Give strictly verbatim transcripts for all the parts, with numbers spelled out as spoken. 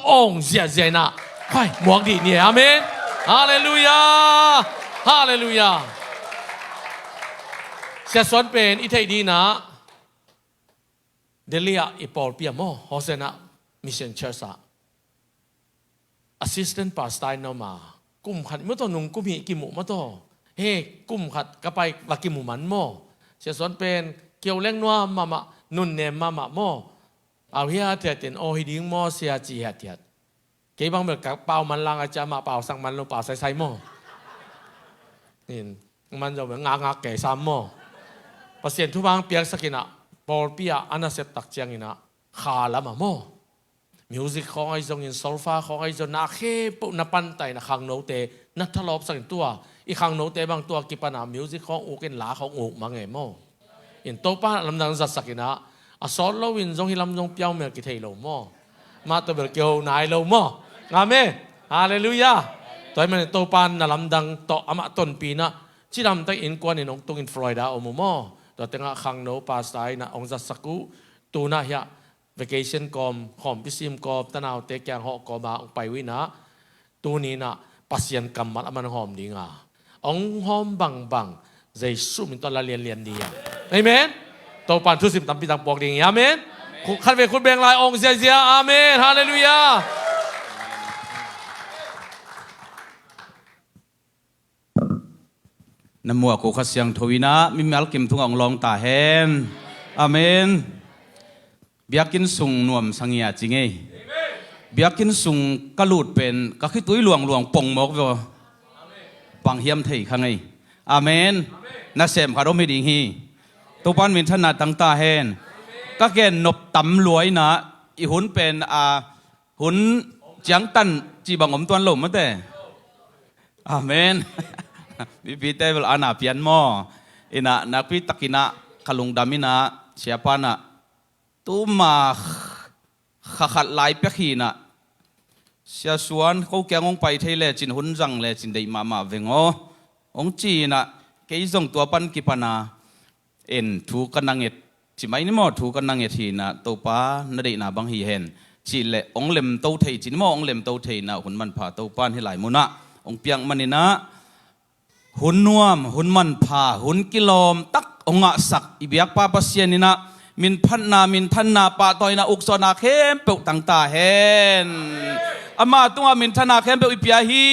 ong ziahziah inah, khai, muak dih ni. Amen. Halleluiah. Halleluiah. Sia Suan pen i theih dinah Delhi ah i pawlpi ah maw, Hosanna Mission Church ah assistant pastor in om a, kum khat maw taw, nung kum hih kimuh maw taw, he, kum khat ka pai va kimuh man maw. Sia Suan pen kio leng nuam mahmah, nunnem mahmah maw. Au hiathiat in, aw hi ding maw sia, ci hiathiat. Kei bang bel ka pau man lang a, cia mah pau sak man lo, pau saisai maw. In, man zong bel ngakngak kei sam maw. Pasian thupha hong piaksak inah, pawlpi ah a nasep tak ciang inah, kha lam ah maw, music khawng ahi zongin, solfa khawng ahi zong, na khempeuh na pantai, na khangnote na thalawpsak in, tua i khangnote bang tua kipan a music khawng uk in, la khawng uk mang e maw. In Topa lamdang zatsak inah, a sawt loin zong hih lam zong piau mel kithei lo maw. Mah tawh bel kiho nai lo maw. Amen. Halleluiah. Tua ahih manin Topa na lamdang tawh amah tonpi inah, cidamtak innkuan in hong tungin Florida om uh maw. Tua tengah khangno pastor inah hong zatsak uh. Tunah hiah vacation kawm, khawmpi sim kawm, tanaute kiang hawh kawm a hong pai uh inah, tuni inah Pasian kammal a man hawm ding a, hong hawm bangbang Jesu min tawh la lianlian ding a. Amen. Topan thusim tampi tak puak ding hi. Amen. Khut, khat vei khut beng lai, ong ziazia. Amen. Halleluiah. Na muak uh Kha Siangtho inah mimal kim tungah hong lawng ta hen. Amen. Biakinn sung nuamsa ngia ci ngei. Biakinn sung ka lut pen ka khitui luangluang pong mawk vua. Pang hiam thei kha ngei. Amen. Nasem khat om hi ding hi. Topan minthanna tang ta hen. Ka gen nop tam lua inah, i hun pen a hun ciangtan cih bang om tuan lo mate. Amen. Mipite bel ana pian maw. Inah nakpi tak inah ka lungdam inah, siapa inah tuma kha khat lai pek hi inah, Sia Suan ko kiang hong pai thei lecin, hun zang lecin deih mahmah veng aw. Hong ci inah, kei zong tua pan kipan a, en, thu ka na nget, ci mai ni maw, thu ka na nget hi inah, Topa na deihna bang hi hen, cih leh hong lemto thei ci ni maw, hong lemto thei inah, hun manpha Topan hih lai munah hong piak man inah, hun nuam, hun manpha, hun kilawm tak hong ngahsak i biakpa Pasian inah, minphatna, minthanna, pahtawina, uksuahna khempeuh tang ta hen. Ama tungah minthanna khempeuh i pia hi.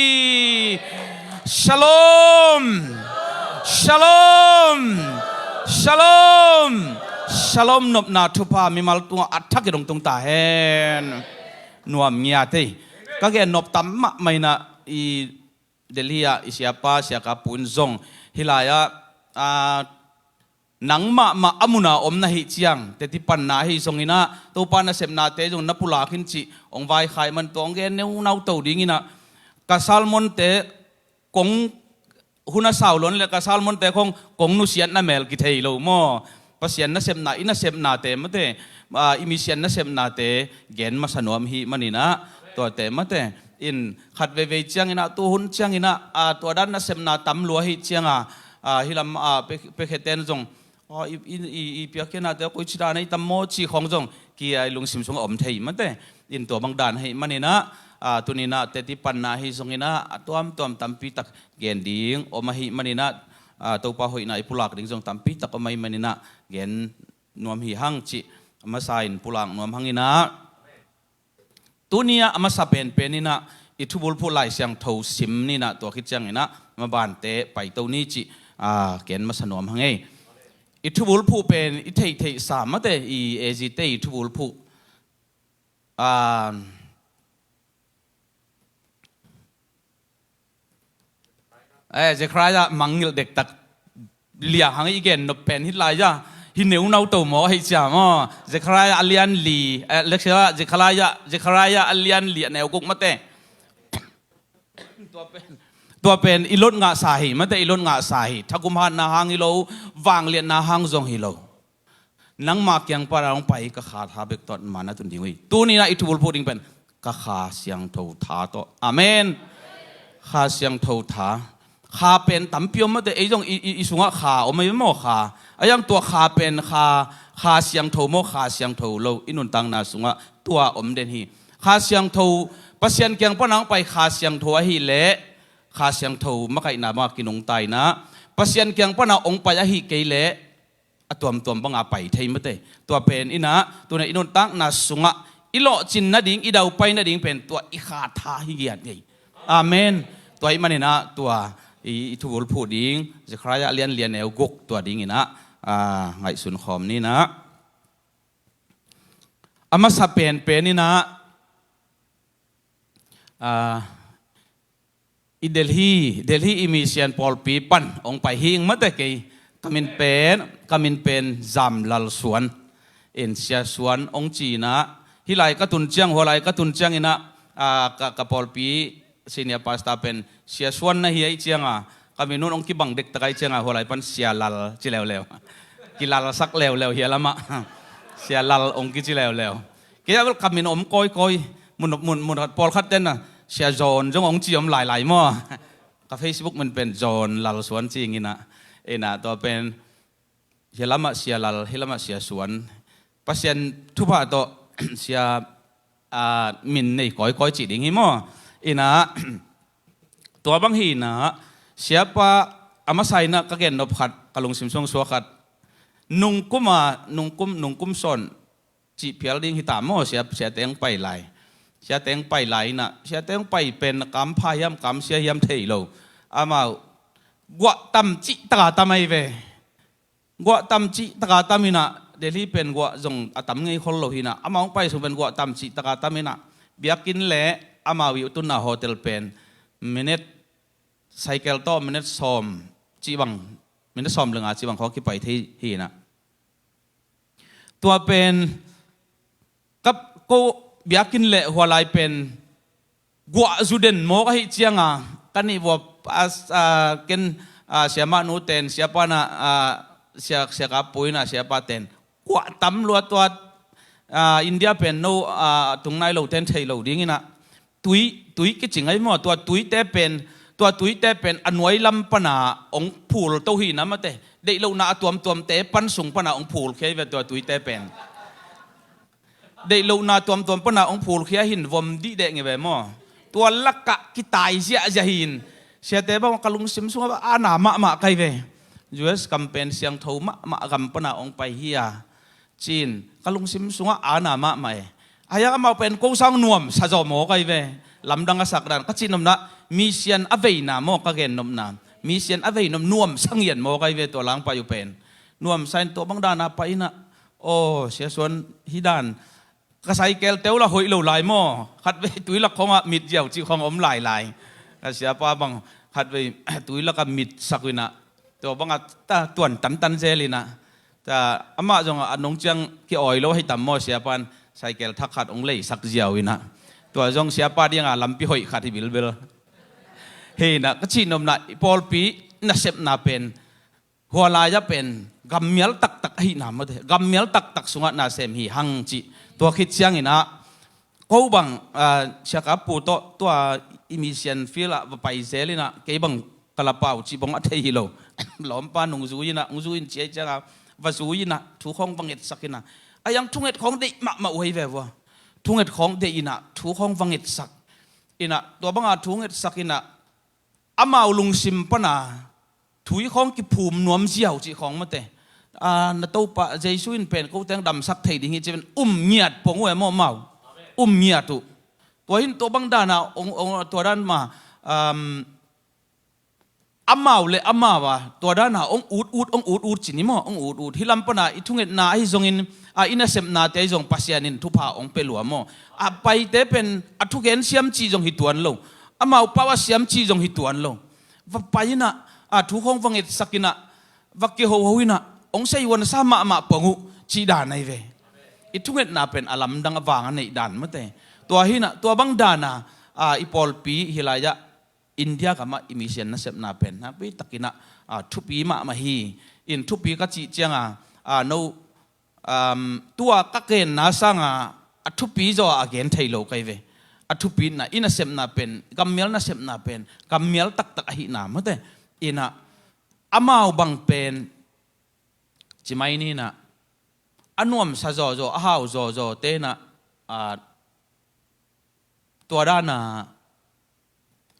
Shalom. Shalom. Shalom. Shalom nopna thupha mimal tungah a thak i dong tung ta hen. Nuam ngiat ei. Ka gen nop tam mahmah inah, i Delhi ah i siapa, Sia Ka Pu in zong hih lai-ah, ah, nang mahmah a muna om na hih ciang, teti panna ahi zong inah, Topa nasepnate zong na pulak in cih hong vaikhak man, tua hong gen neunau to ding inah, ka sermon-te kong, hun a sau lon le ka sermon-te khong kong nusiatna mel kithei lo maw. Pasian nasepna, i nasepnate mate, ah, i misian nasepnate gen masa nuam hi man inah, tuate mate. In khat veivei ciang inah, tuhun ciang inah, ah, tua dan nasepna tam lua hi ciang a, ah, hih lam, ah, pe, pe khe ten zong, ah, i, i, i, i piakkhiatnate koi ci dan ahi tam maw ci khong zong ki, ah, i lungsim sungah om thei mate. In tua bang dan ahi man inah, ah, tuni inah teti panna ahi zong inah, a tuamtuam tampi tak gen ding om ahi man inah, ah, Topa hoihna i pulak ding zong tampi tak om ahi man inah, gen nuam hi hang cih a masa in pulak nuam hang inah. Tuni ah a masa penpen inah i thubulphuh Lai Siangtho sim ni inah, tua khit ciang inah mabante paito ni cih, ah, gen masa nuam hang ei. I thubulphuh pen i theihtheih sa mate, i A Z te i thubulphuh. Ah, eh, Zechariah mangngilh dektak liang hang i gen nop pen hih lai-ah hi neunau to maw, hei cia maw. Zechariah a lian li, eh, Zechariah, Zechariah, Zechariah a lian li a neu guk mate. Tua pen, tua pen i lot ngahsa hi mate, i lot ngahsa hi. Thakum hatna hang hi lo, vangliatna hang zong hi lo. Nangma kiang pana hong pai ka kha tha bek tawh na tun ding uh hi. Tuni inah i thubulphuh ding pen ka Kha Siangtho tha tawh. Amen. Kha Siangtho tha. Kha pen tampi om mate, ei zong i, i, i sungah kha om ei maw, kha. A yang tua kha pen kha, Kha Siangtho maw, Kha Siangtho lo, i nuntakna sungah tua om den hi. Kha Siangtho, Pasian kiang pana hong pai Kha Siangtho ahih leh Kha Siangtho makaihna bangah kinungta inah, Pasian kiang pana hong pai ahih kei leh a tuamtuam banga pai thei mate. Tua pen inah tuna i nuntakna sungah i lawhcin nading, i daupai nading pen tua i kha tha hi giat ngei. Amen. Tua ahih maninah tua i, i thubul phuh ding Zekhariah lian lian neu guk tua dinginah, ah, ngaihsun khawm ninah. A masa penpen inah, ah, i Delhi, Delhi i mission pawlpi pan hong pai hing mate kei. Ka min pen, ka min pen Zam Lal Suan. In Sia Suan hong ci inah, hih lai ka tun ciang, hua lai ka tun ciang inah, ah, ka, ka pawlpi senior pastor pen Sia Suan na hi ahih cianga, ka min un hong kibang dektak ahih cianga, hua lai pan Sia Lal ci leuleu. Kilalsak leuleu hia lamah. Sia Lal hong kici leuleu. Kei ah bel ka min om kawikawi. Mun, mun, mun khat pawlkhat ten a Sia John zong hong ci om lailai maw. Ka Facebook min pen John Lal Suan ci inginah. Inah tua pen hia lamah Sia Lal, hia lamah Sia Suan. Pasian thupha tawh Sia, ah, min nei kawikawi cih ding hi maw. Inah tua bang hi inah, siapa a masa inah ka gennop khat, ka lungsim sung suak khat. Nungkum a, nungkum, nungkum sawn cih phial ding hi ta maw, sia, siate hong pai lai. Siate hong pai lai inah, siate hong pai pen kampha hiam, kamsia hiam thei lo. Amau guah tam cih taka tam ahi ve. Guah tam cih taka tam inah, Delhi pen guah zong a tam ngei khol lo hinah, amau hong pai sung pen guah tam cih taka tam inah, biakinn le amau i tunna hotel pen minute, cycle tawh minute sawm cih bang, minute sawm le nga cih bang khawng kipai thei hinah. Tua pen ka ko biakinn le hua lai pen guah zu den mawk ahih cianga, ka nih vua, a, a, ken, a, siamah nu ten, siapa na, a, sia, sia ka pui na, siapa ten guah tam luat tuat, a, India pen no, a, tung nai lo ten thei lo dinginah, tui, tui kicing ahi maw, tua tuite pen, tua tuite pen a nuai lam pana hong phul to hinah mate. Deih lohna a tuamtuamte pan sung pana hong phul khia hi ve tua tuite pen. Deih lohna tuamtuam pana hong phul khia hin vom dih deh nge ve maw. Tua lakah kitai ziahziah hin. Siate bang ka lungsim sungah a na mahmah kai ve. U S gam pen siangtho mahmah gam pana hong pai hi a, cin ka lungsim sungah a na mahmah e. Ahi a amau pen ko sang nuam sa zaw maw kai ve. Lamdang a sak dan ka cih nopna, mission a veina maw ka gen nopna. Mission a vei nop nuam sa ngian maw kai ve tua langpai uh pen. Nuam sa in tua bang dana pai inah. Aw, Sia Suan hi dan. Ka cycle teu la hoih lo lai maw. Khatvei tui lak khawngah mit ziau cih khawng om lailai. Ka siapa bang khatvei tui lakah mit sak uh inah. Tua bangah ta tuan tantan zel inah. Ta amah zong a nong ciang ki-awi lo hi tam maw, siapan cycle thak khat hong leisak ziau inah. Tua zong siapa dinga lampi hoih khat hi bilbel. Hinah ka cih nopna i pawlpi nasepna pen hua lai-ah pen gammial taktak ahihna mawte, gammial taktak sungah nasem hi hang cih. Tua khit cianginah ko bang, ah, siaka pu tawh tua i mission field ah va pai zel inah kei bang ka la pau cih bang a thei hi lo. Lawmpa nungzui inah, nungzui in ciai cianga va zui inah thu khawng va ngetsak inah. A yang thunget khawng deih mahmah uh hi ve vua. Thunget khawng deih inah thu khawng va ngetsak inah, tua banga thu ngetsak inah amau lungsim pana thu i khawng kiphum nuam ziau cih khawng mawte. Ah, na Topa Jesu in pen ko teng damsak thei ding hi ci pen um ngiat pong uh e maw amau. Um ngiat uh. Tua hin tua bang dana ong, ong, tua dan ma, um, amau le amau a tua dana ong ut ut, ong ut ut cin hi maw, ong ut ut. Hi lam pana i thungetna ahi zongin, a i nasepnate ahi zong Pasian in thupha ong pia lua maw. A paite pen a thugen siam cih zong hi tuan lo. Amau pau a siam cih zong hi tuan lo. Va pai inah, a thu khawng va ngetsak inah, va kihoho inah, ong sei huan sa mahmah pong uh cih dan ahi ve. I thungetna pen a lamdang a vang a neih dan mawte. Tua hinah, tua bang dana, a, i pawlpi hi lai-ah India gamah i mission nasepna pen nakpi takinah, a, thupi mahmah hi. In thupi ka cih cianga, a, no, um, tua ka genna sanga a thupi zaw a gen thei lo kai ve. A thupina i nasepna pen, gammial nasepna pen gammial taktak ahihna mawte. Inah amau bang pen cimai ninah a nuamsa zawzaw, a hau zawzaw tenah, a, tua dana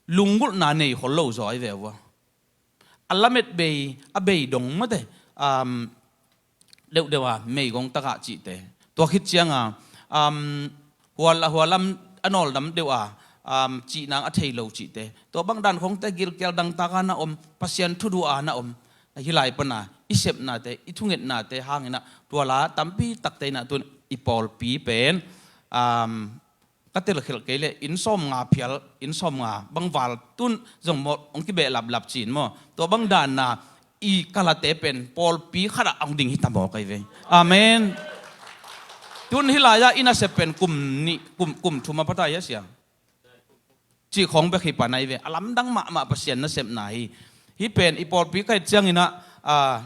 lunggulhna nei khol lo zaw ahi ve uh a. A lamet bei, a bei dong mate, um, deuhdeuh a meigong takah cihte. Tua khit cianga, um, hual a hualam a nawldam deuh a, um, cihnang a thei lo cihte. Tua bang dan khongte gilkial dangtaka na om, Pasian thuduh a na om. Hih lai pana i sepnate, i thungetnate hanginah tuala tampi takte inah tun i pawlpi pen, um, ka telkhelh kei leh inn sawmnga phial, inn sawmnga bang val tun zong maw hong kibehlaplap cin maw? Tua bang danna i kalate pen pawlpi khatah a hong ding hi ta maw kai ve. Amen. Tun hih lai-ah i nasep pen kum nih, kum, kum thum a pata hi a sia. Cih khawng bek hi pan ahi ve. A lamdang mahmah Pasian nasepna hi. Hih pen i pawlpi ka et cianginah, a,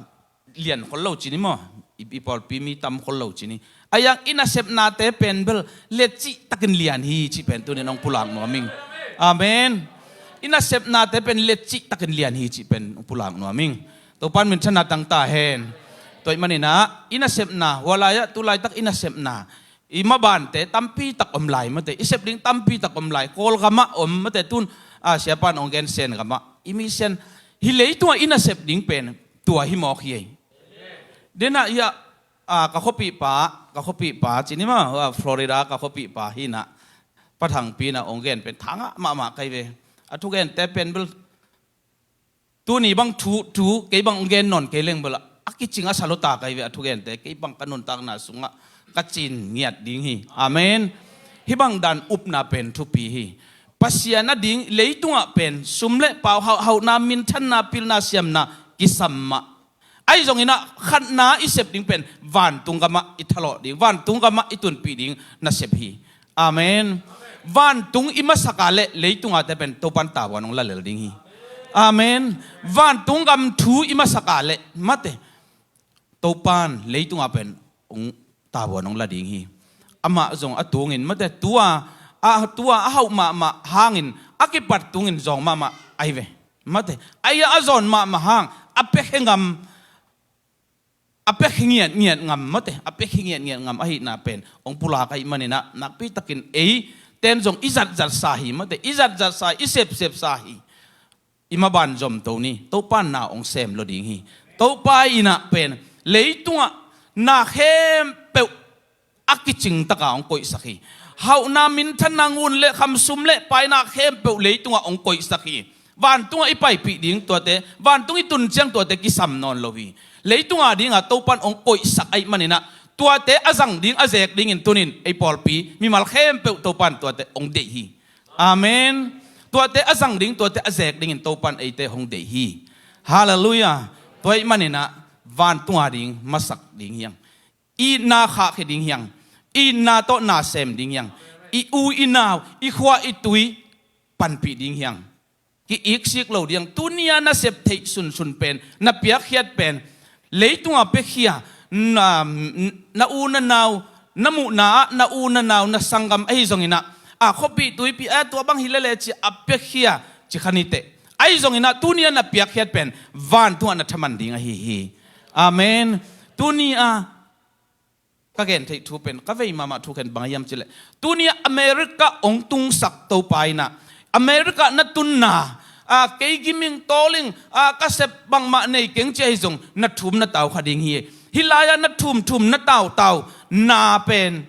lian khol lo cin hi maw? I, i pawlpi mi tam khol lo cin hi. A yang i nasepnate pen bel let cihtakin lian hi cih pen tunin hong pulak nuam ing. Amen. I nasepnate pen let cihtakin lian hi cih pen hong pulak nuam ing. Topan minthanna tangta hen. Tua ih maninah i nasepna, hua lai-ah tu laitak i nasepna, i mabante tampi tak om lai mate, i sep ding tampi tak om lai. Kawlgamah om mate, tun, a, siapan hong gen Sen gamah. I mi Sen hih leitungah i nasep ding pen tua hi mawk hi ei. Denah ia, a, ka khuapihpa, ka khuapihpa cin hi maw, a, Florida ka khuapihpa hinah, Pa Thangpi inah hong gen pen thangah mahmah kai ve. A thugente pen bel tuni bang thu, thu, kei bang hong gen nawn kei leng bel a kicing a sa lo ta kai ve a thugente, kei bang ka nuntakna sungah ka cin ngiat ding hi. Amen. Hih bang dan upna pen thupi hi. Pasian a ding leitungah pen sum le pau, hauh, hauhna, minthanna, pilna, siamna kisam mah. Ahi zonginah khatna i sep ding pen vantung gamah i thalawh ding, vantung gamah i tunpih ding nasep hi. Amen. Vantung i masak a leh leitunga te pen Topan tavuan hong la lel ding hi. Amen. Vantung gam thu i masak a leh mate, Topan leitunga pen hong tavuan hong la ding hi. Amah zong a tungin mate, tua, a, tua a hauh mahmah hangin a kipat tungin zawng mahmah ahi ve. Mate, ahi a, a zawn mahmah hang a pekhe ngam, a pekhe ngiatngiat ngam mate, a pekhe ngiatngiat ngam ahihna pen hong pulak ahih maninah nakpi takin ei ten zong i zatzatsa hi mate, i zatzatsa hi, i sepsepsa hi. I maban zomto ni, Topan na hong sem lo ding hi. Topa inah pen leitungah na khempeuh a kicing taka hong koihsak hi. Hauhna, minthanna, ngun le kham, sum le paina khempeuh leitungah hong koihsak hi. Vantungah i paipih ding tuate, vantung i tun ciang tuate kisam nawn lo hi. Leitunga dinga Topan hong koihsak ahih maninah tuate a zang ding, a zek dingin tunin ei pawlpi mimal khempeuh Topan tuate hong deih hi. Amen. Tuate a zang ding, tuate a zek dingin Topan eite hong deih hi. Halleluiah. Tua ahih maninah vantunga ding masak ding hiang. I itna khahkhia ding hiang. I itna tawh na sem ding hiang. I u i nau, i khua i tui panpih ding hiang. Ki-iksik lo ding hiang. Tunia na sep theih sunsun pen, na piakkhiat pen leitunga piakhia, na, na u na nau, na muhna ah na u na nau, na sanggam ahi zonginah, a, khuapih tuipi a tua bang hi lele ci a piakhia ci kha niteh. Ahi zonginah tunia na piakkhiat pen vantungah na thaman ding ahi hi. Amen. Tunia ka gen theih thu pen ka vei mahmah thu khen bang a hiam cileh, tunia America hong tungsak Topa inah America na tunna, a, kei giming tawling, a, ka sep bangmah nei keng ci ahi zong na thum na tau kha ding hi. Hih lai-ah na thumthum na tautau na pen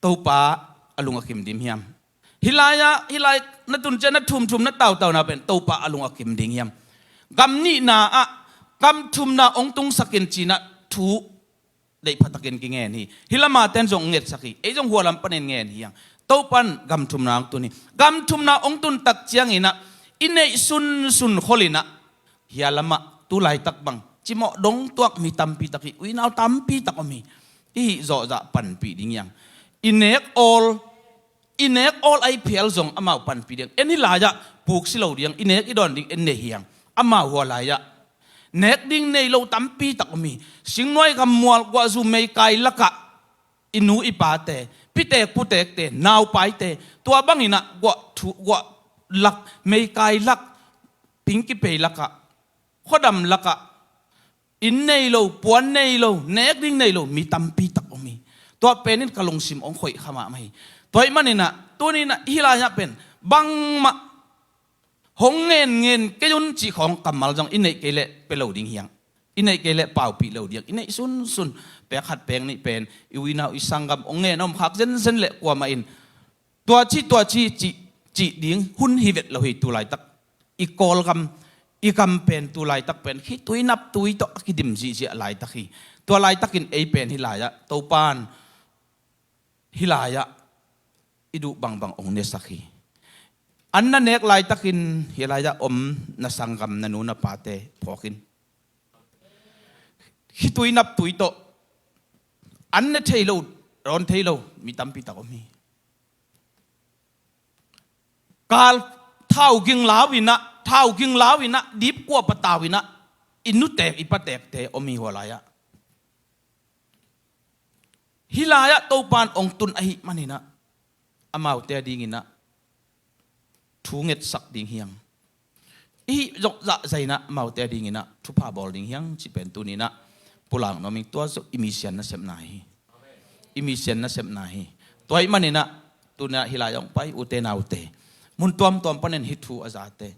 Topa a lung a kim dim hiam? Hih lai-ah, hih lai na tun ciah na thumthum na tautau na pen Topa a lung a kim ding hiam? Gam nihna ah gam thumna hong tungsak in cinah thu deih phatakin kingen hi. Hih lama ten zong ngetsak hi. Ei zong hua lam panin ngen hi hang. Topan gam thumna hong tun hi. Gam thumna hong tun tak cianginah i neih sunsun kholinah hia lamah tu laitak bang cimawh dong tuak mi tampi tak hi. Uinau tampi tak om hi. I hih zawhzah panpih ding hiang. I nek awl, i nek awl ai phial zong amau panpih ding. En hih lai-ah puk si lo ding, i nek i dawn ding en nei hiang. Amau hua lai-ah nek ding nei lo tampi tak om hi. Singnuai gammual guahzu meikai lakah i nu i pate, pitek putekte, naupaite, tua banginah guah thu, guah lak, meikai lak, pingkipei lakah, khuadam lakah inn nei lo, puan nei lo, nek ding nei lo mi tampi tak om hi. Tua penin ka lungsim hong khoih kha mahmah hi. Tua ahih maninah tuninah hih lai-ah pen bangmah hong ngen ngen kei un cih khawng kammal zong i neih kei leh pia lo ding hiang. I neih kei leh paupih lo ding hiang. I neih sunsun pek khat pek nih pen i unau i sanggam hong ngen a om khak zenzen leh kuamah in tua ci tua ci cih, cih ding hun hi vet lo hi. Tu laitak i Kawlgam, i gam pen tu laitak pen khitui naptui tawh a kidim zihziah laitak hi. Tua laitakin ei pen hih lai-ah Topan hih lai-ah i duh bangbang hong nesak hi. An na nek laitakin hih lai-ah om na sanggam na nu na pate phawkin khitui naptui tawh an ne thei lo, rawn thei lo mi tampi tak om hi. Kal thau ging lau inah, thau ging lau inah, dipkua patau inah i nutek i patekte om hi hua lai-ah. Hih lai-ah Topan hong tun ahih maninah amaute a dinginah thu ngetsak ding hiang. I hih zong zahzahinah amaute a dinginah thupha bawl ding hiang cih pen tuninah pulak nuam ing. Tua zong i misian nasepna hi. I misian nasepna hi. Tua ahih maninah tuninah hih lai-ah hong pai ute naute, mun tuamtuam panin hih thu a zate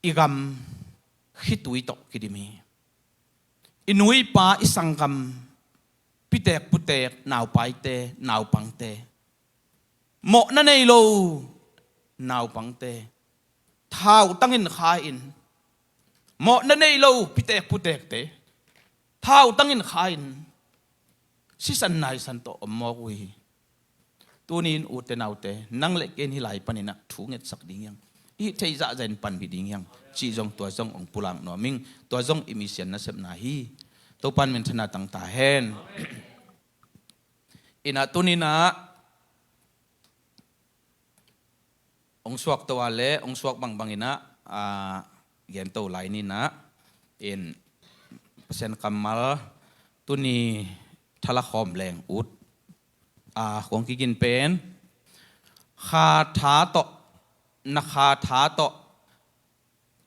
i gam khitui tawh kidim hi. I nu i pa i sanggam, pitek putek, naupaite, naupangte, mawhna nei lo naupangte thautangin kha-in, mawhna nei lo pitek putekte thautangin kha-in sisan naisan tawh om mawk uh hi. Tunin ute naute, nang le ken hih lai paninah thu ngetsak ding hiang. I hih theih zahzahin panpih ding hiang cih zong tua zong hong pulak nuam ing. Tua zong i misian nasepna hi. Topan minthanna tang ta hen. Inah tuninah hong suak to a le hong suak bangbang inah, a, gen to lai ninah, in Pasian kammal tuni thala khawm leng ut. A, kong kigin pen kha tha tawh, na kha tha tawh,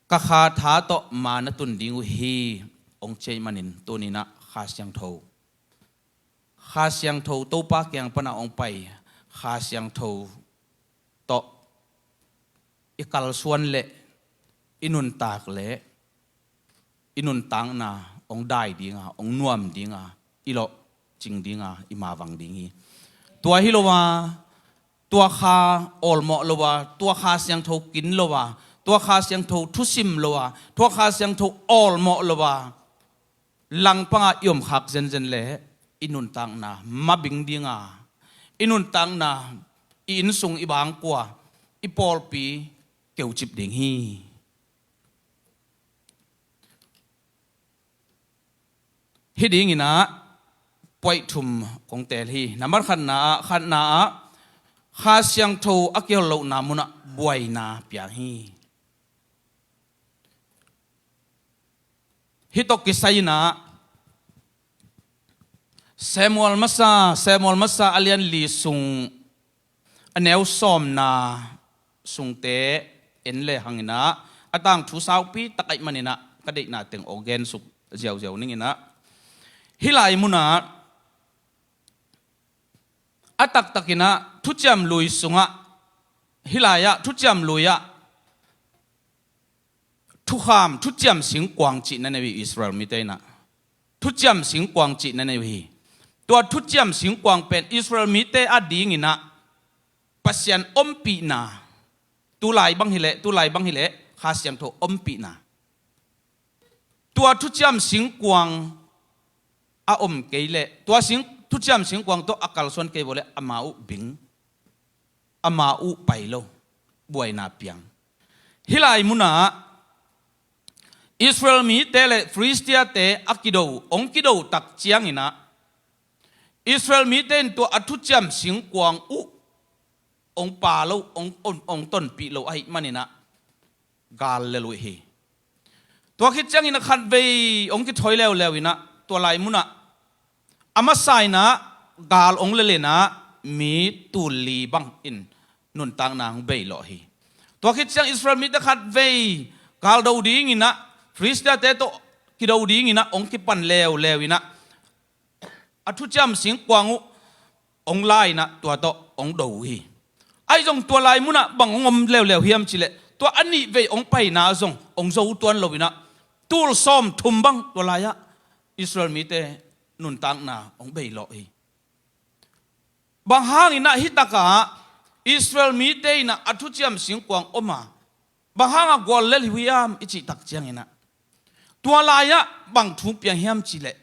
ka kha tha tawh ma na tun ding uh hi, hong ci ahih manin tuninah Kha Siangtho, Kha Siangtho Topa kiang pana hong pai Kha Siangtho tawh i kalsuan leh i nuntak leh i nuntakna hong dai dinga, hong nuam dinga, i lawhcing dinga, i mavang ding hi. Tua hi lo a, tua kha awlmawh lo a, tua Kha Siangtho kin lo a, tua Kha Siangtho thusim lo a, tua Kha Siangtho awlmawh lo a langpanga i om khak zenzen le i nuntakna mabing dinga, i nuntakna, i innsung, i bangkua, i pawlpi keucip ding hi. Hih dinginah puaih thum kong teel hi. Nambat khatna ah, khatna ah Kha Siangtho a kihol lohna munah buaina piang hi. Hih tawh kisai inah Samuel masa, Samuel masa a lian li sung a neu sawmna sungte en le hanginah a tangthu saupi tak ahih maninah ka deihna teng aw gensuk ziauziau ninginah hih lai munah a taktakinah thuciam lui sungah, hih lai-ah thuciam lui-ah thukham, thuciam singkuang cih na nei uh hi Israel mite inah. Thuciam singkuang cih na nei uh hi. Tua thuciam singkuang pen Israel mite a dinginah Pasian ompihna, tulai bang hileh, tulai bang hileh Kha Siangtho ompihna. Tua thuciam singkuang a om kei leh, tua sing, thuciam singkuang tawh a kalsuan kei vawh leh amau bing, amau pai lo, buaina piang. Hih lai munah Israel mite le Filistiate a kido, hong kido tak cianginah Israel mite in tua a thuciam singkuang uh hong pha lo, hong, hong, hong tonpih lo ahih maninah gal lel uh hi. Tua khit ciangin a khatvei hong kithawi leuleu inah tua lai munah a masa inah gal hong lel inah mi tul li bangin nuntakna hong bei lawh hi. Tua khit ciang Israel mite khatvei gal do dinginah Filistiate tawh kido dinginah hong kipan leuleu inah a thuciam singkuang uh hong la in ah tua tawh hong do uh hi. Ahi zong tua lai munah bang hong om leuleu hiam cih leh, tua a nih vei hong paina zong hong zo tuan lo in ah, tul sawm thum bang tua lai-ah Israel mite nuntakna hong bei lawh hi. Bang hangin ah hih takah Israel mite in ah a thuciam singkuang om a, bang hangah guallel hi uh hiam i cih tak ciangin ah, tua lai-ah bang thu piang hiam cih leh,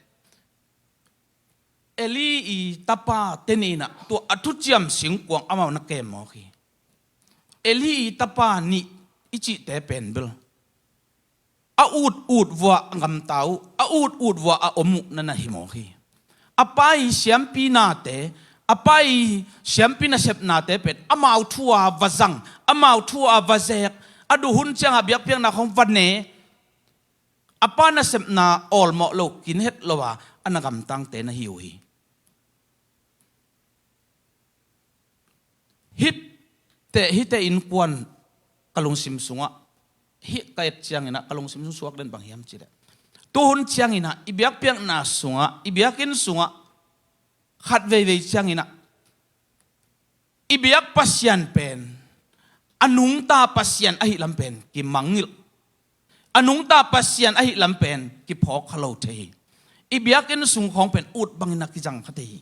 Eli i tapa te nih in ah tua a thuciam singkuang amau na kem mawk hi. Eli i tapa nih i cihte pen bel a ut ut vuah a gamta uh, a ut ut vuah a om uh na na hi mawk hi. A pa i siampi nate, a pa i siampi nasepnate pen amau thu-a va zang, amau thu-a va zeek, a duh hun ciangah biakpiakna khawng va ne, a pa nasepna awlmawh lo, kin het lo a, a na gamtangte na hi uh hi. Hihte, hihte innkuan ka lungsim sungah, hih ka et ciangin ah ka lungsim sung suak den bang hiam cih leh, tuhun ciangin ah i biakpiakna sungah, i biakinn sungah khat veivei ciangin ah i biak Pasian pen a nungta Pasian ahih lam pen kimangngilh, a nungta Pasian ahih lam pen kiphawk kha lo thei hi. I biakinn sung khawng pen ut bangin a kizang kha thei hi.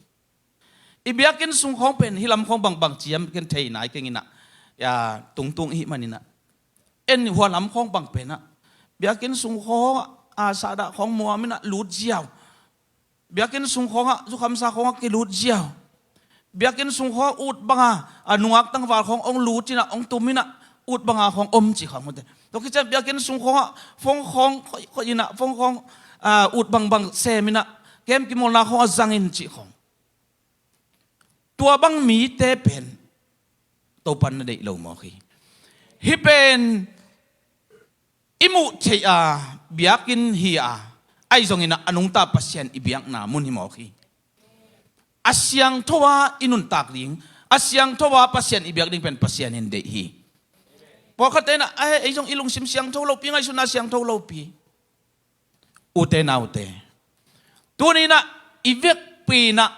I biakinn sung khawng pen hih lam khawng bangbang ciam ken thei nai keng in ah, ya, tungtung i hih manin ah, en hua lam khawng bang pen ah, biakinn sung khawng ah, a sahdah khawng muam in ah lut ziau. Biakinn sung khawngah, zukhamsa khawngah kilut ziau. Biakinn sung khawngah ut banga, a nungak tangval khawng hong lut in ah, hong tum in ah, ut banga khawng om cih khawng mawte. Tua khit ciang biakinn sung khawngah phone khawng khoih, khoih in ah, phone khawng, a, ut bangbang sem in ah, kem kimawlna khawngah zang in cih khawng. Tua bang mite pen Topa na deih lo mawk hi. Hih pen i muh theih a biakinn hi a, ahi zongin ah a nungta Pasian i biakna mun hi mawk hi. A siangtho a i nuntak ding, a siangtho a Pasian i biak ding pen Pasian in deih hi. Pawlkhatte in ah, "Ai, ei zong i lungsim siangtho lopi, ngaihsutna siangtho lopi." Ute naute, tuni in ah i vekpi in ah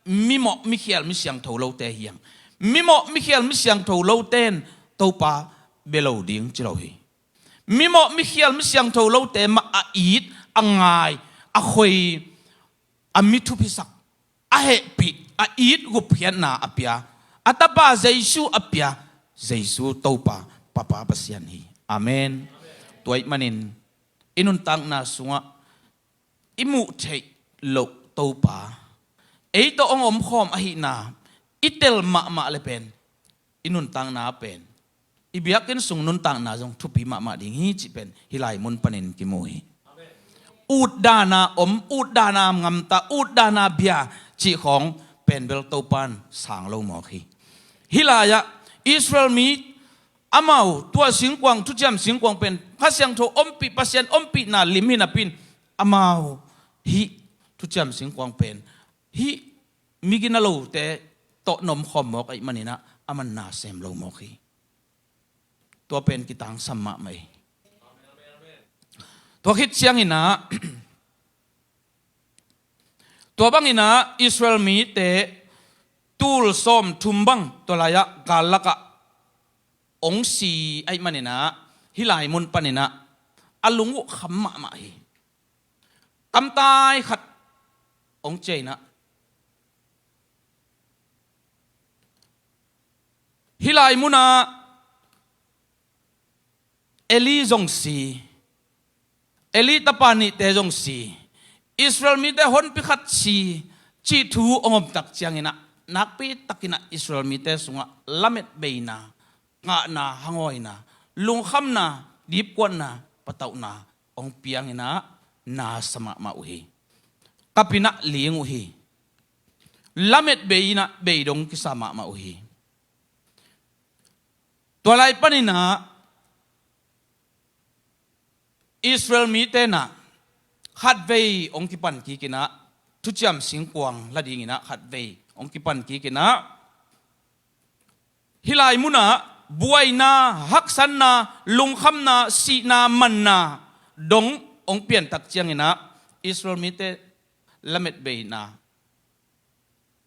mimawh mikhial misiangtho lote hi hang. Mimawh mikhial misiangtho lote in Topa bia lo ding ci lo hi. Mimawh mikhial misiangtho lote mah a it, a ngai, a khoi, a mi thupisak, a hehpih, a it gupkhiatna a pia, a Tapa Jesu a pia, Jesu Topa, Papa Pasian hi. Amen. Tua ahih manin i nuntakna sungah i muh theih loh Topa, ei tawh hong omkhawm ahihna i tel mahmah le pen, i nuntakna pen, i biakinn sung nuntakna zong thupi mahmah ding hi cih pen hih lai mun panin kimu hi. Ut dana om, ut dana ngamta, ut dana bia cih khawng pen bel Topa in sang lo mawk hi. Hih lai-ah Israel mi amau tua singkuang, thuciam singkuang pen Kha Siangtho ompih, Pasian ompihna lim hi napi in, amau hih thuciam singkuang pen hih migina lote tawh na omkhawm mawk ahih manin ah aman na sem lo mawk hi. Tua pen kitangsam mahmah hi. Tua khit ciangin ah, tua bangin ah Israel mite tul sawm thum bang tua lai-ah gal lakah hong si ahih manin ah, hih lai mun panin ah a lung uh kham mahmah hi. Kamtai khat hong ciah in ah, hih lai munah Eli zong si, Eli tapa nihte zong si, Israel mite honpi khat si cih thu hong om tak ciangin ah, nakpi takin ah Israel mite sungah lamet beina, ngahna, hangawina, lungkhamna, dipkuatna, patauhna hong piang in ah, na sa mahmah uh hi. Kap in ah ling uh hi. Lamet bei in ah beidong kisa mahmah uh hi. Tua lai panin ah Israel mite in ah khatvei hong kipan kik in ah, thuciam singkuang la dingin ah khatvei hong kipan kik in ah, hih lai munah buaina, haksatna, lungkhamna, sihna, manna dong hong pian tak ciangin ah Israel mite lamet beina,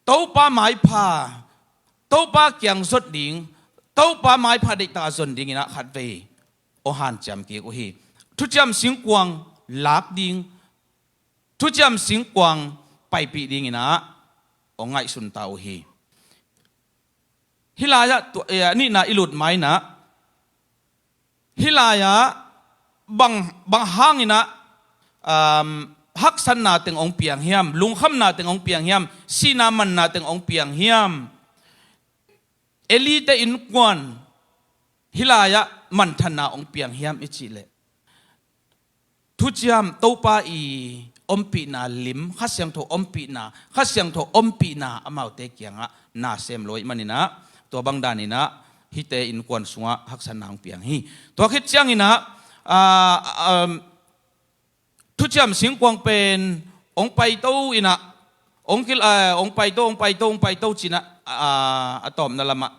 Topa maipha, Topa kiang zot ding, Topa maipha deihtak a zon dingin ah khatvei hong hanciam kik uh hi. Thuciam singkuang lak ding, thuciam singkuang paipih dingin ah hong ngaihsun ta uh hi. Hih lai-ah tua, eh, nihna i lut main ah, hih lai-ah bang, bang hangin ah, um, haksatna teng hong piang hiam, lungkhamna teng hong piang hiam, sihna manna teng hong piang hiam, Eli-te innkuan hih lai-ah manthanna hong piang hiam i cih leh, thuciam Topa i ompihna lim, Kha Siangtho ompihna, Kha Siangtho ompihna amaute kiangah na sem lo ahih manin ah, tua bang danin ah hihte innkuan sungah haksatna hong piang hi. Tua khit ciangin ah, ah, um, thuciam singkuang pen hong paito in ah, hong kil-, ah, hong paito, hong paito, hong paito ci-in ah, ah, a tawpna lamah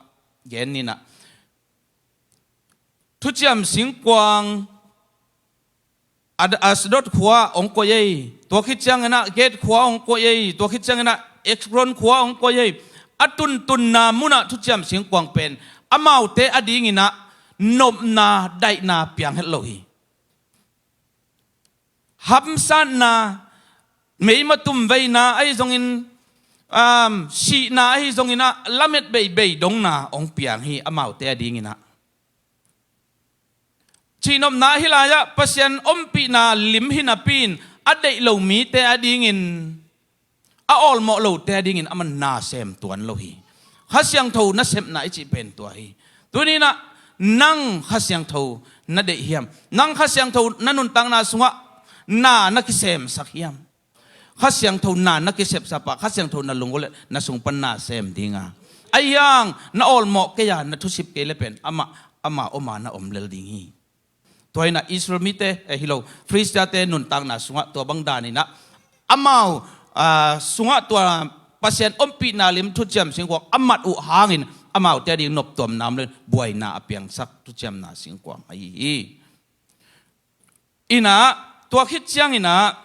gen ni in ah, thuciam singkuang Ad-, Asdod khua hong koih ei, tua khit ciangin ah Gath khua hong koih ei, tua khit ciangin ah Ekron khua hong koih ei. A tuntunna munah thuciam singkuang pen amaute adingin ah nopna, daihna piang het lo hi. Hamsatna, meimatum veina ahi zongin, um, sihna ahi zongin ah lamet beibei dongna hong piang hi, amaute adingin ah. Cihnopna hih lai-ah Pasian ompihna lim hi napi-in a deih lo mite adingin, a awlmawh lote adingin amah na sem tuan lo hi. Kha Siangtho nasepna i cih pen tua hi. Tuni in ah nang Kha Siangtho na deih hiam? Nang Kha Siangtho na nuntakna sungah na, na kisemsak hiam? Kha Siangtho na, na kisepsak pah, Kha Siangtho na lunggulh leh na sung pan na sem ding a, ahi hang na awlmawh kei a, na thusip kei leh pen amah, amah om a na om lel ding hi. Tua in ah Israel mite, eh, hi lo, Khristiate nuntakna sungah tua bang danin ah amau, ah, sungah tua Pasian ompihna lim thuciam singkuang a mat uh hangin amaute ading noptuamna om lo-in buaina a piangsak thuciamna singkuang ahi hi. In ah, tua khit ciangin ah,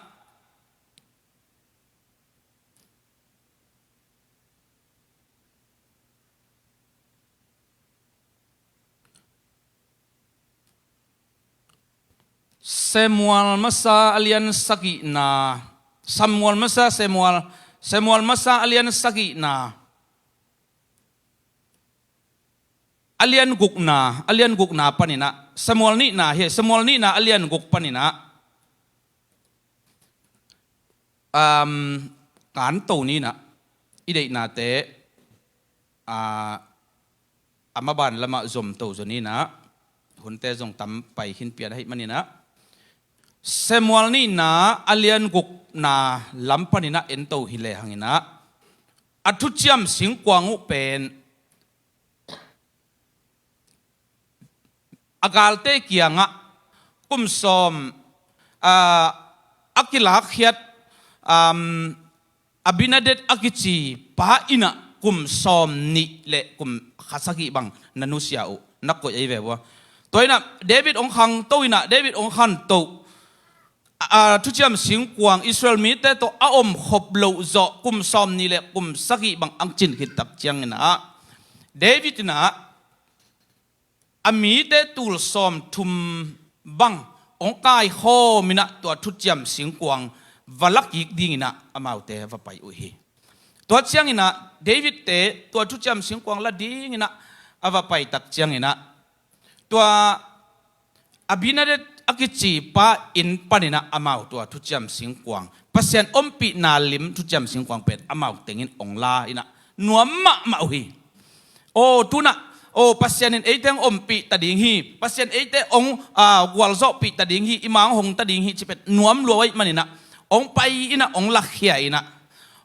Samuel masa a lian sagihna, Samuel masa, Samuel, Samuel masa a lian sagihna, a lian gukna, a lian gukna panin ah, Samuel nihna hi, Samuel nihna a lian guk panin ah, um, kanto ni in ah, i deihnate, ah, a maban lamah zomto zaw ni in ah, hunte zong tam pai khin pian ahih manin ah, Samuel nihna a lian gukna lam panin ah ento hi lehang in ah, a thuciam singkuang uh pen a galte kiangah kum sawm, ah, a kilakkhiat, um, Abinadab a kici pa in ah kum sawm nih le kum kha sagih bang na nusia uh, na koih ahi ve ua. Tua in ah David hong khangto in ah, David hong khanto, a, a, thuciam singkuang Israel mite tawh a om khop loh zawh kum sawm nih le kum sagih bang a cin khit tak ciangin ah, David in ah a mite tul sawm thum bang hong kaikhawm in ah tua thuciam singkuang va la kik dingin ah amaute va pai uh hi. Tua ciangin ah David-te tua thuciam singkuang la dingin ah a va pai tak ciangin ah, tua Abinadab a kici pa inn panin ah amau tua thuciam singkuang, Pasian ompihna lim thuciam singkuang pen amau tengin hong la in ah nuam mahmah uh hi. Aw, tu-in ah, aw, Pasian in eite hong ompih ta ding hi, Pasian eite hong, ah, gualzawhpih ta ding hi, i ma hong hong ta ding hi cih pen nuam lua ahih manin ah hong pai in ah hong lakhia in ah,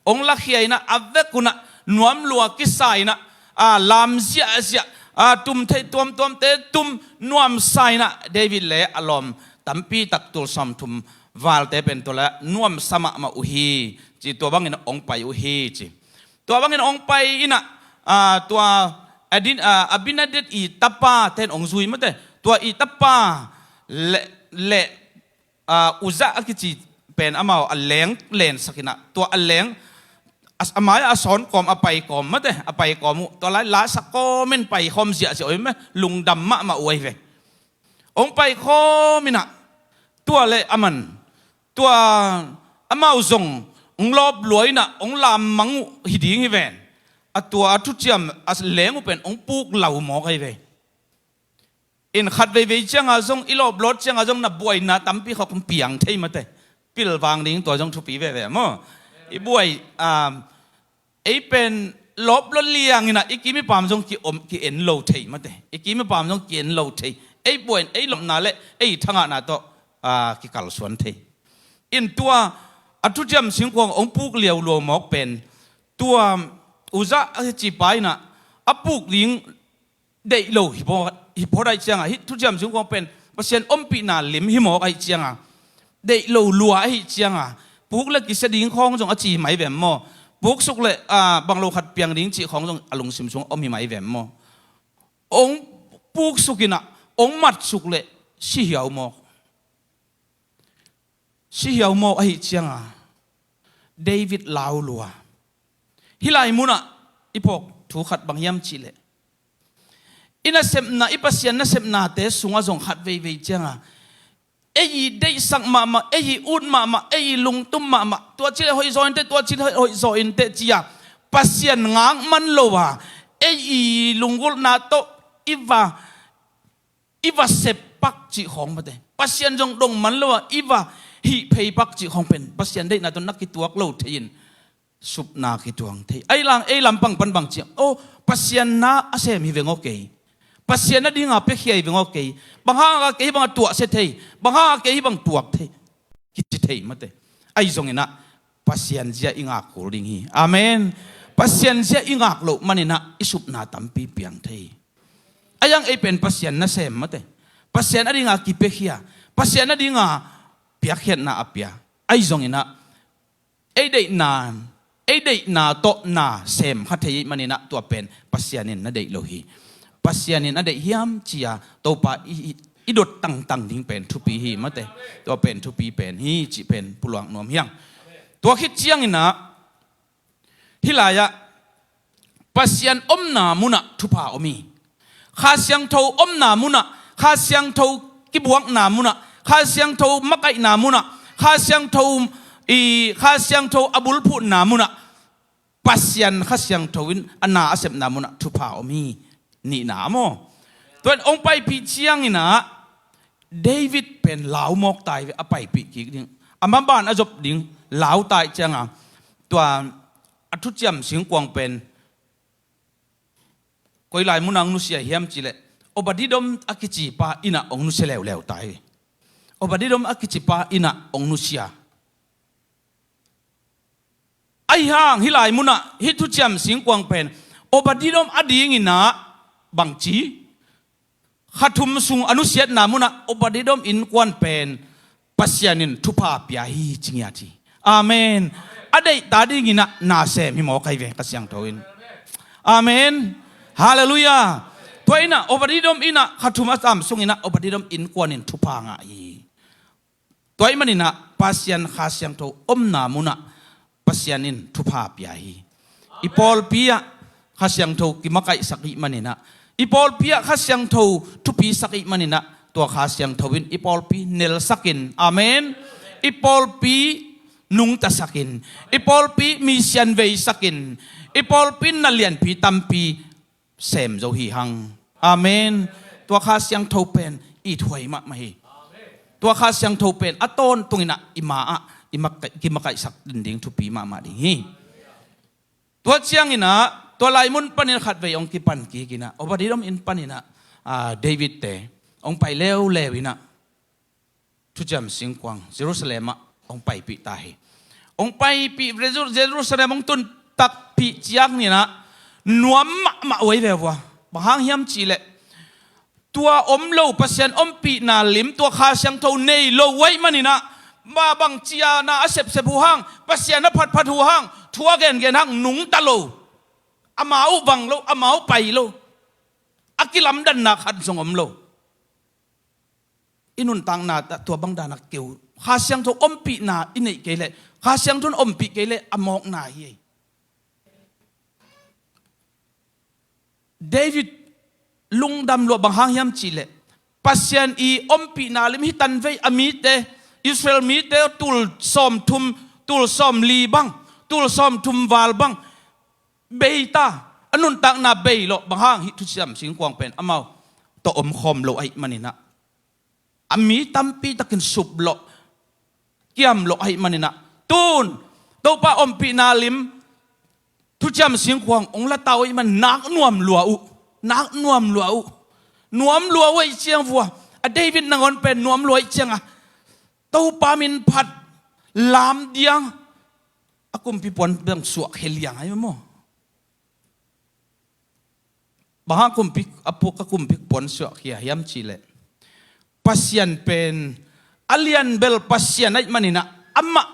hong lakhia in ah, a vek un ah nuam lua kisa in ah, a, lam ziahziah, a, tum theih tuamtuamte tum, nuamsa in ah David le a lawm tampi tak tul sawm thum valte pen tua le nuamsa mahmah uh hi ci, tua bangin hong pai uh hi ci. Tua bangin hong pai in ah, a, tua Adin-, a, Abinadab i tapa ten hong zui mate, tua i tapa le, le, a, Uzzah a kici pen amau a leng lensak in ah, tua a leng, A, a mai-ah a sawn kawm, a pai kawm mate, a pai kawm uh. Tua lai la sa kawmin pai khawm ziahziah uh hi meh, lungdam mahmah uh ahi ve. Hong pai khawm inah, tua le aman, tua amau zong hong lawp lua inah hong lammang uh hi ding hi ven. A tua a thuciam a leng uh pen hong puk lau mawk ahi ve. In khat veivei cianga zong, i lawplawt cianga zong na buaina tampi khawk hong piang thei mate. Pilvang ding tua zong thupi veve maw? I buai, um, ei pen lawplawt lianginah i kim i pam zong ki-om, ki-en lo thei mate. I kim i pam zong ki-en lo thei. Ei buai, ei lawpna le ei thangahna tawh, ah, kikalsuan thei. In tua a thuciam singkuang hong puk liau lua mawk pen, tua uzah a cipa inah a puk ding deih lo hi phawt, hi phawt ahih cianga, hih thuciam singkuang pen Pasian ompihna lim hi mawk ahih cianga, deih lo lua ahih cianga, puk le kisia ding khawng zong a ci mai vem maw? Puksuk le, ah, bang lo khat piang ding cih khawng zong a lungsim sung om hi mai vem maw? Hong puksuk inah hong matsuk le si hiau mawk. Si hiau mawk ahih cianga David lau lua. Hih lai munah i phawk thu khat bang hiam cihleh, i nasepna, i Pasian nasepnate sungah zong khat veivei cianga ei i deihsak mahmah, ei i ut mahmah, ei i lungtum mahmah, tua cihleh hoih zaw inteh, tua cihleh hoih zaw inteh cia Pasian ngak man lo a, ei i lunggulhna tawh i va i va sep pak cih khawng mate. Pasian zong dong man lo a i va hih phei pak cih khawng pen Pasian deihna tawh na kituak lo thei in supna kituang thei. Ei lang, ei lampang pan bang ciang, oh, Pasian na a sem hi veng aw kei. Pasian na dinga piakhia hi veng aw kei. Bang hanga kei hi bang a tuahsia thei, bang hanga kei hi bang tuak thei, kici thei mate. Ahi zonginah Pasian zia i ngak kul ding hi. Amen. Pasian zia i ngak loh maninah i supna tampi piang thei. A yang ei pen Pasian nasem mate. Pasian a dinga kipiakhia, Pasian a dinga piakkhiatna a pia. Ahi zonginah ei deihna, ei deihna tawh na sem kha thei maninah tua pen Pasian in na deih lo hi. Pasian in a deih hiam cia Topa i, i, i dot tangtang ding pen thupi hi mate. Tua pen thupi pen hi cih pen pulak nuam hiang. Tua khit cianginah hih lai-ah Pasian omna munah thupha om hi. Kha Siangtho omna munah, Kha Siangtho kibuakna munah, Kha Siangtho makaihna munah, Kha Siangtho i, Kha Siangtho a bulphuhna munah Pasian Kha Siangtho in a na a sepna munah thupha om hi. Nihna a maw? Tua in hong paipih cianginah David pen lau mawk tai ve, a paipih kik ding, a maban a zop ding lau tai cianga, tua a thuciam singkuang pen koi lai munah hong nusia hiam cihleh Obadedom a kicipa innah hong nusia leuleu tai. Obadedom a kicipa innah hong nusia. Ahi hang hih lai munah hih thuciam singkuang pen Obadedom a dinginah bangci, kha thum sung a nusiatna munah Obadedom innkuan pen Pasian in thupha pia hi ci ngiat hi. Amen. A deihta dinginah na sem hi mawk ahi ve Kha Siangtho in. Amen. Halleluiah. Tua innah Obadedom innah kha thum a tam sunginah Obadedom innkuan in thupha ngah hi. Tua ahih maninah Pasian Kha Siangtho omna munah Pasian in thupha pia hi. I pawlpi ah Kha Siangtho kimakaihsak ahih maninah, i pawlpi ah Kha Siangtho thupisak ahih maninah tua Kha Siangtho in i pawlpi nelsakin, amen, i pawlpi nungtasakin, i pawlpi misian veisakin, i pawlpi na lianpi tampi sem zo hi hang. Amen. Tua Kha Siangtho pen i thuai mahmah hi. Tua Kha Siangtho pen a tawntunginah i ma-ah i makaih, kimakaihsak dinding thupi mahmah ding hi. Tua cianginah tua lai mun panin khatvei hong kipan kikinah Obadedom inn paninah, ah, David te hong pai leuleu inah thuciam singkuang Jerusalem ah hong paipih ta hi. Hong paipih Jeru-, Jerusalem hong tun takpih ciang ninah nuam mahmah uh ahi ve vua. Bang hang hiam cihleh tua om lo, Pasian ompihna lim, tua Kha Siangtho nei lo uh ahi maninah, ma bang cia na a sepsep uh hang, Pasian a phatphat uh hang, thu a gengen hang nungta lo. Amau vang lo, amau pai lo. A kilamdanna khat zong om lo. I nuntakna ah tua bang dana keu, Kha Siangtho ompihna i neih kei leh, Kha Siangtho in ompih kei leh a mawkna hi. David lungdam lua, bang hang hiam cihleh, Pasian i ompihna lim hi tanvei, a mite, Israel mite tul sawmthum, tul sawmli bang, tul sawmthum val bang bei ta, a nuntakna bei lawh, bang hang hih thuciam singkuang pen amau tawh omkhawm lo ahih maninah, a mi tampi takin sup lawh, kiam lawh ahih maninah, tun Topa ompihna lim thuciam singkuang hong la ta uh ahih man nak nuam lua uh, nak nuam lua uh, nuam lua uh ahih ciang vua, a David nangawn pen nuam lua ahih cianga Topa min phat lam diang a kumpi puan bang suahkhia liang ahi maw? Bang hang kumpi, a pu-, ka kumpi puan suahkhia hiam cihleh, Pasian pen a lianbel Pasian ahih maninah, amah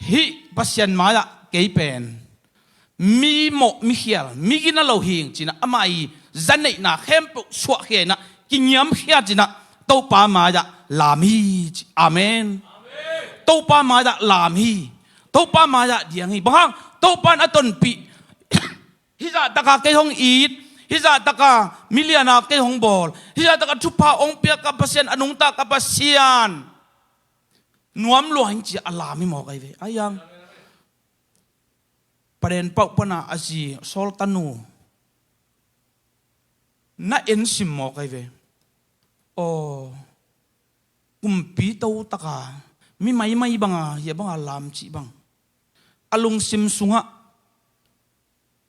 hih Pasian mai-ah kei pen mi mawh, mi khial, mi gina lo hing cinah, amah i zaneihna khempeuh suahkhia inah, kingiamkhia cinah, Topa mai-ah lam hi ci. Amen. Topa mai-ah lam hi. Topa mai-ah diang hi. Bang hang? Topa in a tonpih. Hih zahtaka kei hong it, hih zahtaka miliana kei hong bawl, hih zahtaka thupha hong piak ka Pasian, a nungta ka Pasian, nuam lua hing ci a lam hi mawk ahi ve. Ahi hang, Paden pauh pana a zi Saul tanu na en sim mawk ahi ve. Aw, kumpi totaka mi maimai banga hia banga lam cih bang, a lungsim sungah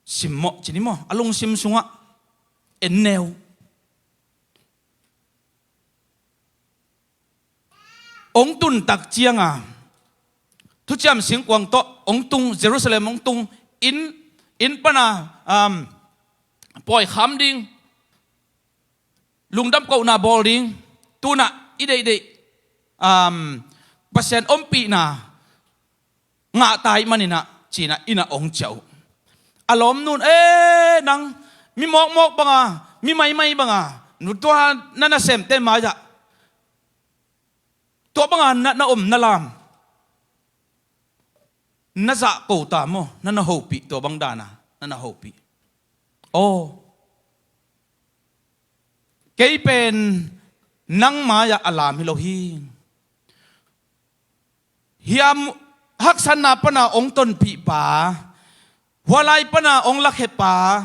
simmawh ci ni maw, a lungsim sungah en neu. Hong tun tak cianga thuciam singkuang tawh hong tung, Jerusalem hong tung, inn, inn pana, um, pawi kham ding, lungdam kohna bawl ding, tunah i deihdeih, um, Pasian ompihna ngah ta ahih maninah cinah, innah hong ciah uh. A lawmnu in, "E, nang mi mawkmawk banga, mi maimai banga, nu tua na nasemte mai-ah tua banga na, na om na lam, na zah ko ta maw, na na hopih, tua bang dana na na hopih. Aw, kei pen nang mai-ah a lam hi lo hi. Hiam, haksatna pana hong tonpihpa, hua lai pana hong lakhepa,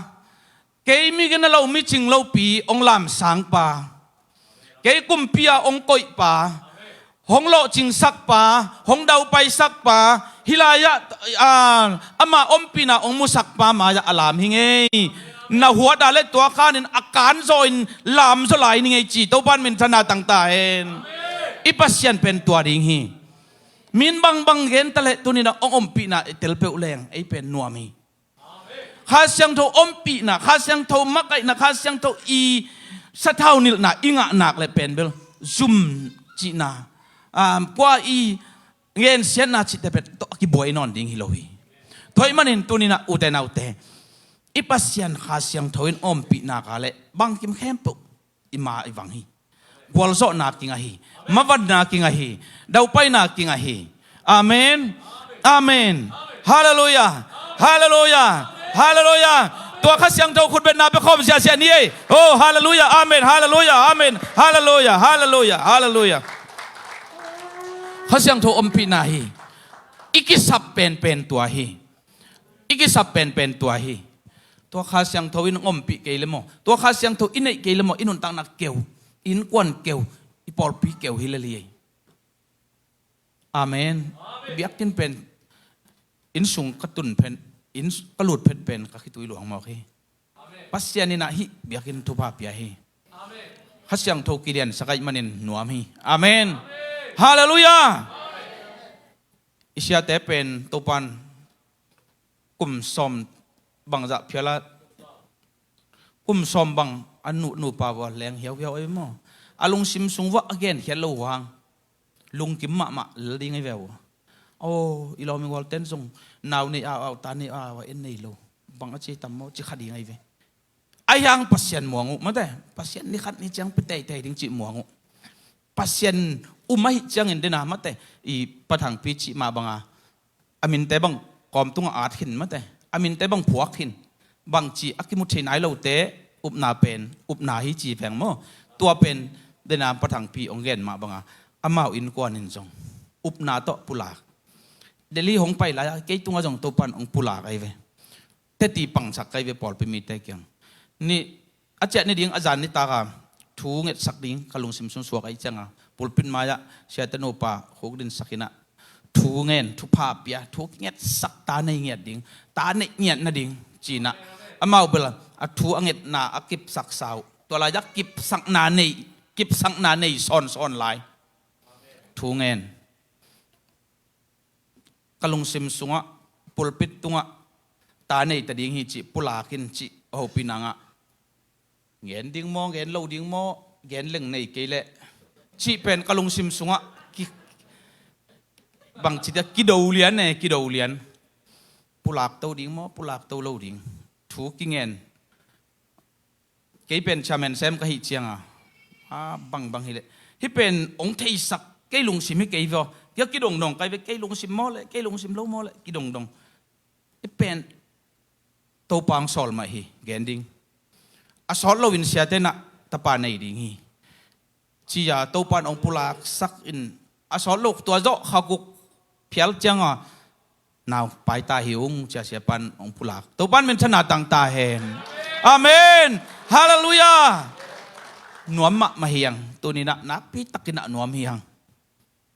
kei mi gina lo, mi cing lopi hong lamsangpa, kei kumpi-a hong koihpa, hong lawhcingsakpa, hong daupaisakpa, hih lai-ah, ah, ama ompihna hong musakpa mai-ah a lam hi ngei. Na huat a le tua khanin a kanzaw in lamzaw lai ni ngei," ci. Topa in minthanna tang ta hen. I Pasian pen tua ding hi. Min bangbang gen ta leh tuninah hong ompihna i tel peuh leng ei pen nuam hi. Kha Siangtho ompihna, Kha Siangtho makaihna, Kha Siangtho i sathau nilhna i ngah nak le pen bel zum cihna, um, kua i ngensiatna cihte pen tawh a kibuai nawn ding hi lo hi. Tua ahih manin tuninah ute naute, i Pasian Kha Siangtho in ompihna ka le bangkim khempeuh i ma i vang hi. Gualzawhna kingah hi. Mavanna kingah hi. Daupaina kingah hi. Amen. Amen. Halleluiah. Halleluiah. Halleluiah. Tua Kha Siangtho khutbetna bia khawm ziahziah ni ei. Oh, halleluiah. Amen. Halleluiah. Amen. Halleluiah. Halleluiah. Halleluiah. Kha Siangtho ompihna hi. I kisap penpen tua hi. I kisap penpen tua hi. Tua Kha Siangtho in ompih kei le maw, tua Kha Siangtho i neih kei le maw, i nuntakna keu, i innkuan keu, i pawlpi keu hi lel hi. Amen. Biakinn pen, inn sung ka tun phen, inn ka lut phet pen ka khitui luang mawk hi. Pasian in ah hih biakinn thupha pia hi. Kha Siangtho kiliansak ahih manin nuam hi. Amen. Halleluiah. I siate pen Topan kum sawm bangzah phial a, kum sawm bang a nu, nupa vua leng hiauhiau ei maw. A lungsim sung vua a genkhiat lo vang lungkim mahmah lel ding ei ve uh. Aw, i lawm i gualten zong nau nei au au, ta nei au au a, en nei lo, bang a ci tam maw, ci kha ding ei ve. Ahi hang Pasian muang uh mate. Pasian ni khat ni ciang pia teitei ding cih muang uh. Pasian um ahih ciangin dena mate, i pathangpi cih mah banga a minte bang kawm tungah at khin mate, a minte bang phuak khin, bangci a kimu thei nai lote upna pen upna hi ci veng maw. Tua pen dena Pa Thangpi hong gen mah banga amau innkuan in zong upna tawh pulak. Delhi hong pai lai-a kei tungah zong Topan hong pulak ahi ve. Teti pangsak kai ve pawlpi mite kiang. Ni a ciah ni ding a zan nitaka thu ngetsak ding ka lungsim sung suak ahi cianga pulpit mai-ah siate nupa khuk dinsak inah thu ngen, thupha pia, thu kingetsak, ta nei ngiat ding, ta nei ngiat nading cinah amau bel a thu a ngetna a kipsak sau. Tua lai-ah kipsakna nei, kipsakna nei sawnsawn lai. Thu ngen. Ka lungsim sungah pulpit tungah ta nei ta ding hi cih pulak in cih a hopih nangah gen ding maw, gen lo ding maw, gen leng nei kei leh cih pen ka lungsim sungah ki, bangci dia kido lian e, kido lian. Pulak to ding maw, pulak to lo ding, thu kingen. Kei pen chairman sem ka hih cianga a bangbang hileh hih pen hong theisak kei lungsim hi kei vio. Kei kidongdong kai ve, kei lungsim maw le, kei lungsim lo maw le, kidongdong. Hih pen Topa hong sawl mah hi, gen ding. A sawt loin siate nah tapa nei ding hi. Ci-a Topan hong pulaksak in a sawt lo tua zawh kha guk phial cianga nau paita hi ung cia siapan hong pulak. Topan minthanna tangta hen. Amen. Halleluiah. Nuam mahmah hiang. Tuninah nakpi takinah nuam hiang.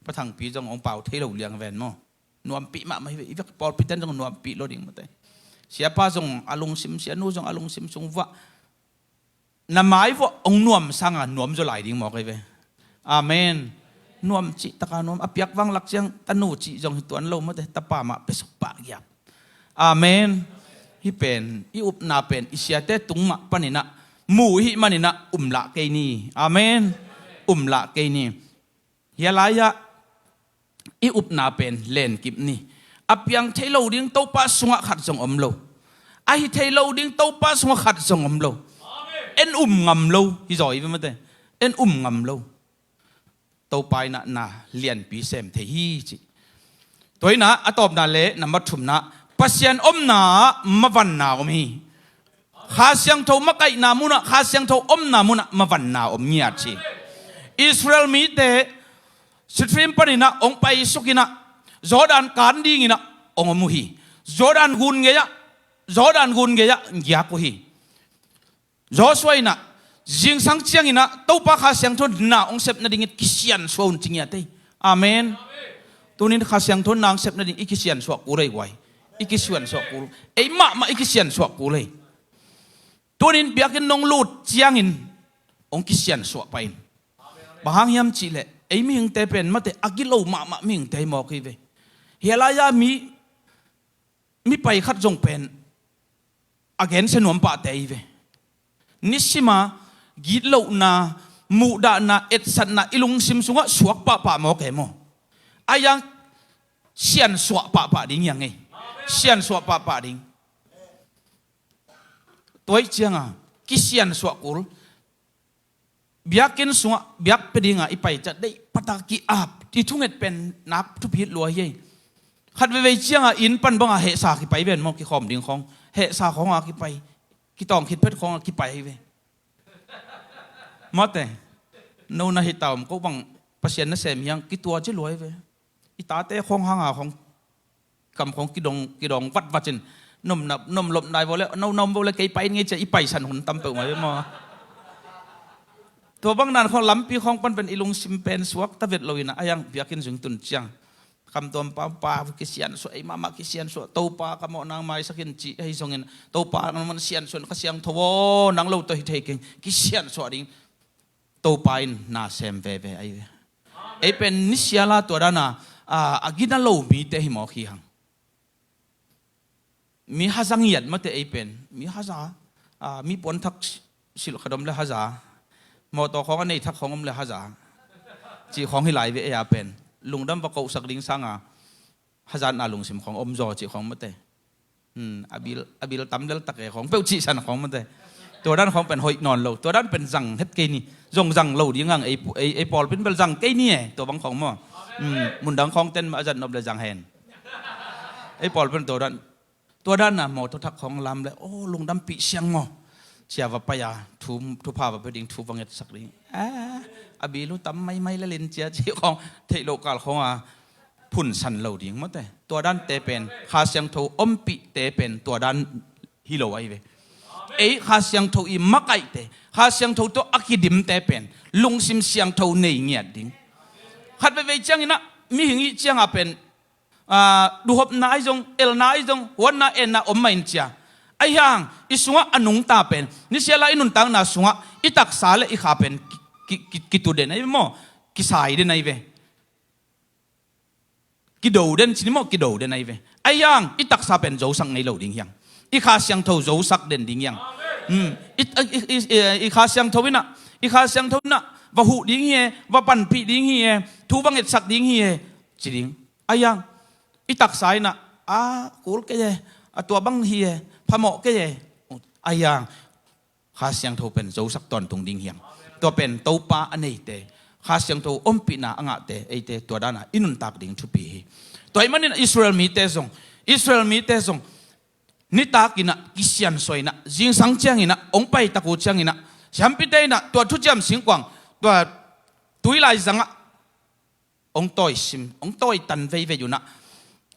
Pa Thangpi zong hong pau thei lo liang ven maw. Nuampih mahmah hi ve. I vek pawlpiten zong nuampih lo ding mate. Siapa zong a lungsim, sianu zong a lungsim sung vah na mai vuah hong nuam sanga nuam zaw lai ding mawk ahi ve. Amen. Nuam cih taka nuam a piak vang lak ciang tanu cih zong hi tuan lo mate, tapa mah pia suk pah giap. Amen. Hih pen i upna pen i siate tung mah paninah mu hih maninah um lah kei ni. Amen. Um lah kei ni. Hia lai-ah i upna pen lenkip ni. A piang thei lo ding Topa sungah khat zong om lo. A hi thei lo ding Topa sungah khat zong om lo. En um ngam lo hi zaw i ve mate. En um ngam lo. Topa inah na lianpi sem thei hi ci. Tua inah a tawpna le nambat thumna Pasian omna ah mavanna om hi. Kha Siangtho makaihna munah, Kha Siangtho omna munah mavanna om ngiat hi. Israel mite Sitrim paninah hong paisukinah Jordan kan dinginah hong om uh hi. Jordan gun gei-ah, Jordan gun gei-ah giak uh hi. Joshua inah zingsang cianginah Topa Kha Siangtho na hong sep nadingin kisiansuah un ci ngiat ei. Amen. Tunin Kha Siangtho na hong sep nading i kisiansuah kul ei guai. I kisiansuah kul. Ei mahmah i kisiansuah kul ei. Tunin biakinn nong lut ciangin hong kisiansuah pah in. Bang hang hiam cihleh ei mihingte pen mate a gilo mahmah mihingte hi mawk hi ve. Hia lai-a mi mipai khat zong pen a gensia nuam pahte hi ve. Nisima gitlohna, muhdahna, etsatna i lungsim sungah suak pahpah mawk e maw. A yang siansuah pahpah ding hiang ei. Siansuah pahpah ding. Tua ih cianga kisiansuah kul. Biakinn sungah biak pia dinga i pai ciat deih pata ki-ap i thunget pen nak thupi lua hi ei. Khat veivei cianga inn pan banga hehsa kipai ven maw, kikhawm ding khawng hehsa khawnga kipai, kitawng khit phet khawnga kipai hi ve. Mate, no na hi ta om ko bang Pasian nasem hiang kitua ci lua hi ve. I tate khawng hanga khawng kam khawng kidong, kidong vatvat in. Nom na, nom lop nai vawle, no nom vawle kei pai in ngei cia i paisan hun tam peuh mai ve maw. Tua bang nan khawng lampi khawng pan pen i lungsim pen suak ta vet lo ina a yang biakinn zung tun ciang. Kam tuam pa, pa kisiansuah, ei mahmah kisiansuah, Topa ka mawh nang maisak in ci ahi zongin, Topa nang man siansuah in Kha Siangtho aw, nang lo tawh hi thei keng, kisiansuah ding. Topa in na sem veve ahi ve. Ei pen nisiala tua dana, a, a gina lo mite hi mawk hi hang. Mi haza ngiat mate ei pen. Mi haza, a, mi puanthak silh khat om le haza. Mawtaw khawng a nei thak khawng om le haza. Cih khawng hi lai ve ei a pen. Lungdam va kohsak ding sanga hazatna lungsim khawng om zaw cih khawng mate. Hmm, a bil, a bil tam lel tak e khawng peuh cihsan khawng mate. Tua dan khawng pen hoih nawn lo. Tua dan pen zang het kei ni. Zong zang lo ding ang ei, ei, ei pawlpin bel zang kei ni e. Tua bang khawng maw. Hmm, mundang khawng ten mah a zat nop le zang hen. Ei pawlpin tua dan. Tua dan a mawtaw thak khawng lam le. Oh, lungdampih siang maw. sia va pai a, thu, thupha va pia ding, thu va ngetsak ding. A, a bilu tam maimai le lin cia ci khawng theih loh kal khawng a phunsan lo ding mawte. Tua dante pen Kha Siangtho ompihte pen tua dan hi lo ahi ve. Ei Kha Siangtho i makaihte, Kha Siangtho tawh a kidimte pen lungsim siangtho nei ngiat ding. Khat veivei cianginah mihing ih cianga pen, aa, duhopna ahi zong, elna ahi zong, huatna enna om mah in cia. Ahi hang i sungah a nungta pen nisiala i nuntakna sungah i taksa le i kha pen ki, ki, ki, kitu den ahi ve maw? Kisai den ahi ve. Kido den ci ni maw, kido den ahi ve. Ahi hang i taksa pen zosak ngei lo ding hiang. I Kha Siangtho zosak den ding hiang. Hmm. I, i, i, i, i Kha Siangtho inah, i Kha Siangtho inah va huh ding hi e, va panpih ding hi e, thu va ngetsak ding hi e, ci ding. Ahi hang i taksa inah, a kul kei e, a tua bang hi e, phamawh kei e. Ahi hang Kha Siangtho pen zosak tawntung ding hiang. Tua pen Topa a neite, Kha Siangtho ompihna a ngahte, eite tua dana i nuntak ding thupi hi. Tua ahih manin Israel mite zong, Israel mite zong nitakinah kisiansuah inah, zingsang cianginah, hong paitak uh cianginah, siampite inah tua thuciam singkuang, tua tuilai zangah hong tawisim, hong tawitan veivei unah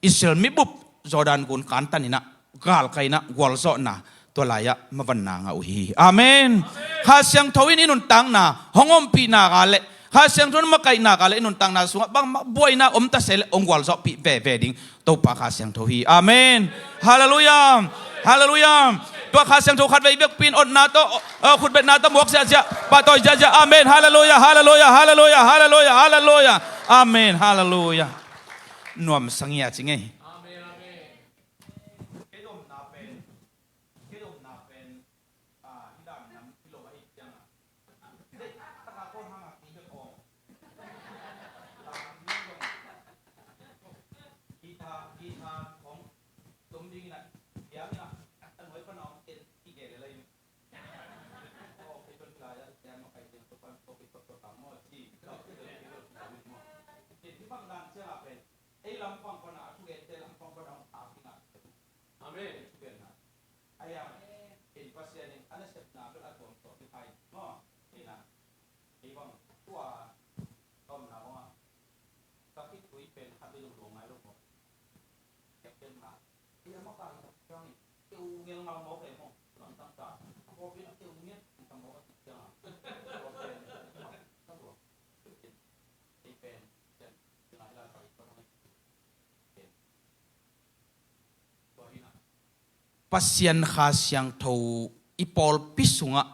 Israel mibup Jordan gun kantan inah galkai inah gualzawhna, tua lai-ah mavanna ngah uh hi. Amen. Kha Siangtho in i nuntakna hong ompihna ka le, Kha Siangtho in makaihna ka le i nuntakna sungah bangmah buaina om ta se le hong gualzawhpih veve ding Topa Kha Siangtho hi. Amen. Halleluiah. Halleluiah. Tua Kha Siangtho khat vei bekpi in otna tawh, uh, khutbetna tawh muak ziahziah, pahtawi ziahziah. Amen. Halleluiah. Halleluiah. Halleluiah. Halleluiah. Halleluiah. Amen. Halleluiah. Nuamsa ngia ci ngei. Amen. Amen. Kei domna pen, kei domna pen, ah, hidang nam kilo ahi ciangah. Amen. Amen. In Pasian in a nasepna bel a tuamtuam hi thei maw? Ina, ei bang tua tawmna bangah ka khitui pen khat bel lungluang ngai lo maw? Keptenna ei a makaih tak ciangin keu ngelngal maw kei maw? Lamtang ta a kawpin a keu ngiat tang maw a tik ciangah kawpen ka luang. Ei pen Pasian Kha Siangtho i pawlpi sungah,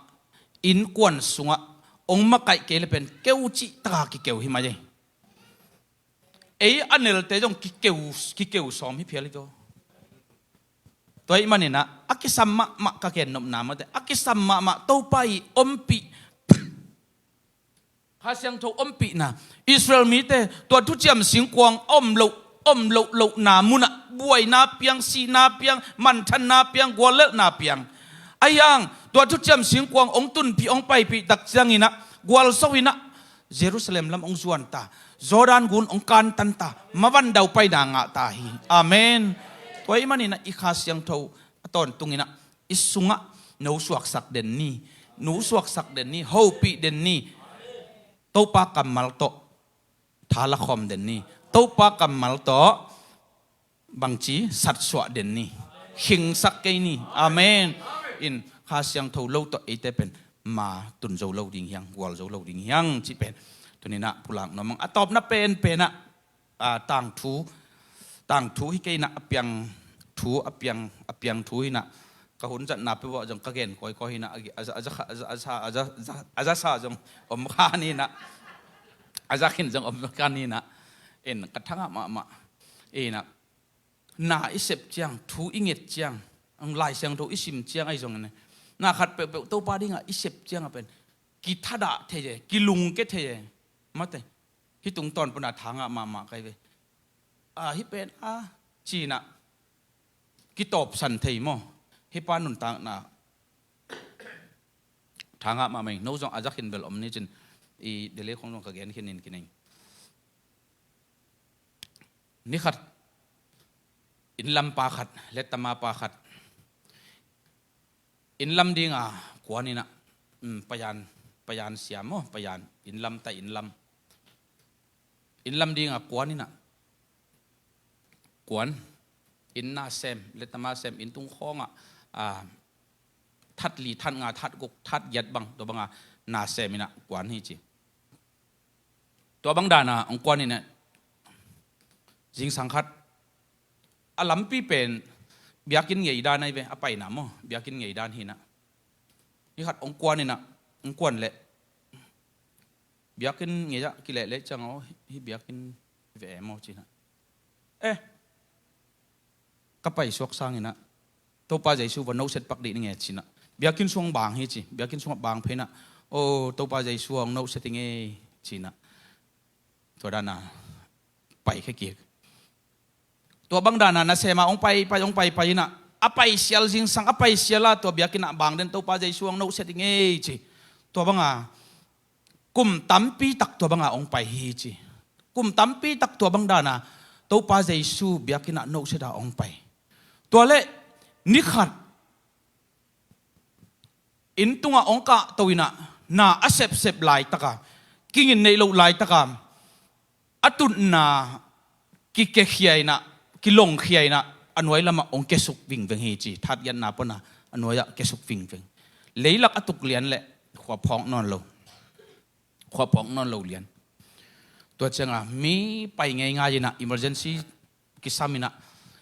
innkuan sungah hong makaih kei le pen keu cih taka kikeu hi mai ei. Ei a nelte zong kikeu, kikeu sawm hi phial hi taw. Tua ahih maninah a kisam mahmah ka gennopna mate, a kisam mahmah Topa i ompih Kha Siangtho ompihna, Israel mite tua thuciam singkuang a om loh, om loh lohna munah buaina piang, sihna piang, manthanna piang, guallelhna piang. Ahi hang tua thuciam singkuang hong tunpih, hong paipih tak cianginah gualzo inah Jerusalem lam hong zuan ta, Jordan gun hong kantan ta, mavan daupaina ngah ta hi. Amen. Tua ahih maninah i Kha Siangtho a tawntunginah i sungah no suaksak den ni, nu suaksak den ni, hopih den ni. Topa kammal tawh tha lakhawm den ni. Topa kammal tawh bangci satsuah den ni. Khingsak kei ni. Amen. In Kha Siangtho lo tawh eite pen ma tun zo lo ding hiang, gual zo lo ding hiang cih pen tuninah pulak nuam ang. A tawpna penpenah, ah, tangthu, tangthu hi kei inah a piang thu, a piang, a piang thu hi inah ka hun zatna peuh ah zong ka gen kawikawi hi inah a za, a za, a za, a za, a za, a za, a za sa zong om kha ni inah a za khin zong om kha ni inah in ka thangah mahmah inah na i sep ciang, thu i nget ciang, ang Lai Siangtho i sim ciang ahi zongin na khat peuhpeuh Topa dingah i sep ciang a pen kithadah thei e, kilungke thei e. Mate, hih tungtawn pana thangah mahmah kai ve. A, hih pen a cinah kitawpsan thei maw? Hih pa nuntakna thangah mahmah ing. No zong a za khin bel om ni cin i Delhi khong zong ka gen khin in khin ing. Ni khat, innlam pa khat, lettama pa khat, innlam dinga kuan inah, um, payan, payan siam maw, payan, inn lam, tai inn lam. Inn lam dingah kuan inah, kuan, inn na sem, lettama sem, inn tung khawngah, ah, that li, that nga, that guk, that giat bang, tua bangah na sem inah kuan hi ci. Tua bang dana hong kuan inah, zingsang khat, a lampi pen biakinn ngei dan ahi ve, a paina maw, biakinn ngei dan hi inah. Ni khat hong kuan inah, hong kuan leh, biakinn ngei ah kilehleh ciang aw, hih biakinn ve e maw ci inah. Eh, ka paisuak sang inah, Topa Jesu va noset pak dih ning e ci inah. Biakinn sung bang hi ci, biakinn sungah bang phei inah, o, Topa Jesu hong noset ing e ci inah. Tua dana paikhia kik. Tua bang dana nasema hong pai, pai, hong pai, pai inah, a pai sial, zingsang a pai sial a, tua biakinn ah bang den, Topa Jesu hong noset ing e ci. Tua banga kum tampi tak tua banga hong pai hi ci. Kum tampi tak tua bang dana Topa Jesu biakinn ah noset a hong pai. Tua leh ni khat inn tungah hong kahto inah, na a sepsep laitaka, kingin neih loh laitaka, a tutna kikekhia inah, kilongkhia inah, a nuai lamah hong kesuk vingveng hi ci. That giatna pana a nuai-ah kesuk vingveng. Leilak a tuk lian leh khua phawk nawn lo. Khua phawk nawn lo lian. Tua cianga mi pai ngeingai inah, emergency kisam inah,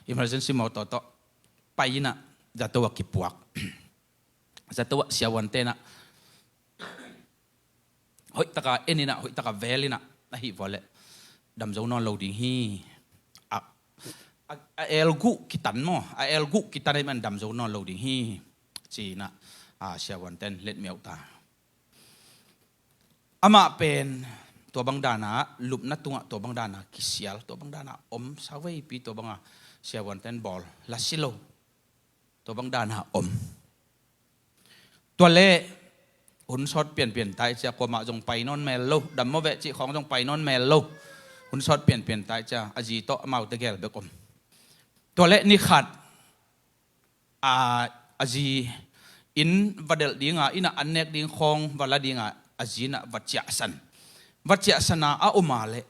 emergency mawtaw tawh pai inah, zato ah kipuak. Zato ah siavuante inah hoihtaka en inah, hoihtaka vel inah, ahih vua leh damzo nawn lo ding hi. A, a, a elguh kitan maw, a elguh kitan ahih man damzo nawn lo ding hi ci inah, a, siavuante in letmiauh ta. Amah pen tua bang dana, lupna tungah tua bang dana kisial, tua bang dana om, sauveipi tua banga siavuante in bawl, lasi lo. Tua bang dana om. Tua leh hun sawt pianpian tai cia, kuamah zong pai nawn mel lo, dam maw veh cih khawng zong pai nawn mel lo. Hun sawt pianpian tai cia, a zi tawh amaute gel bek om. Tua leh ni khat, a, a zi inn va delh dinga, innah an nek ding khawng va la dinga, a zi innah va ciahsan. Va ciahsana a om a leh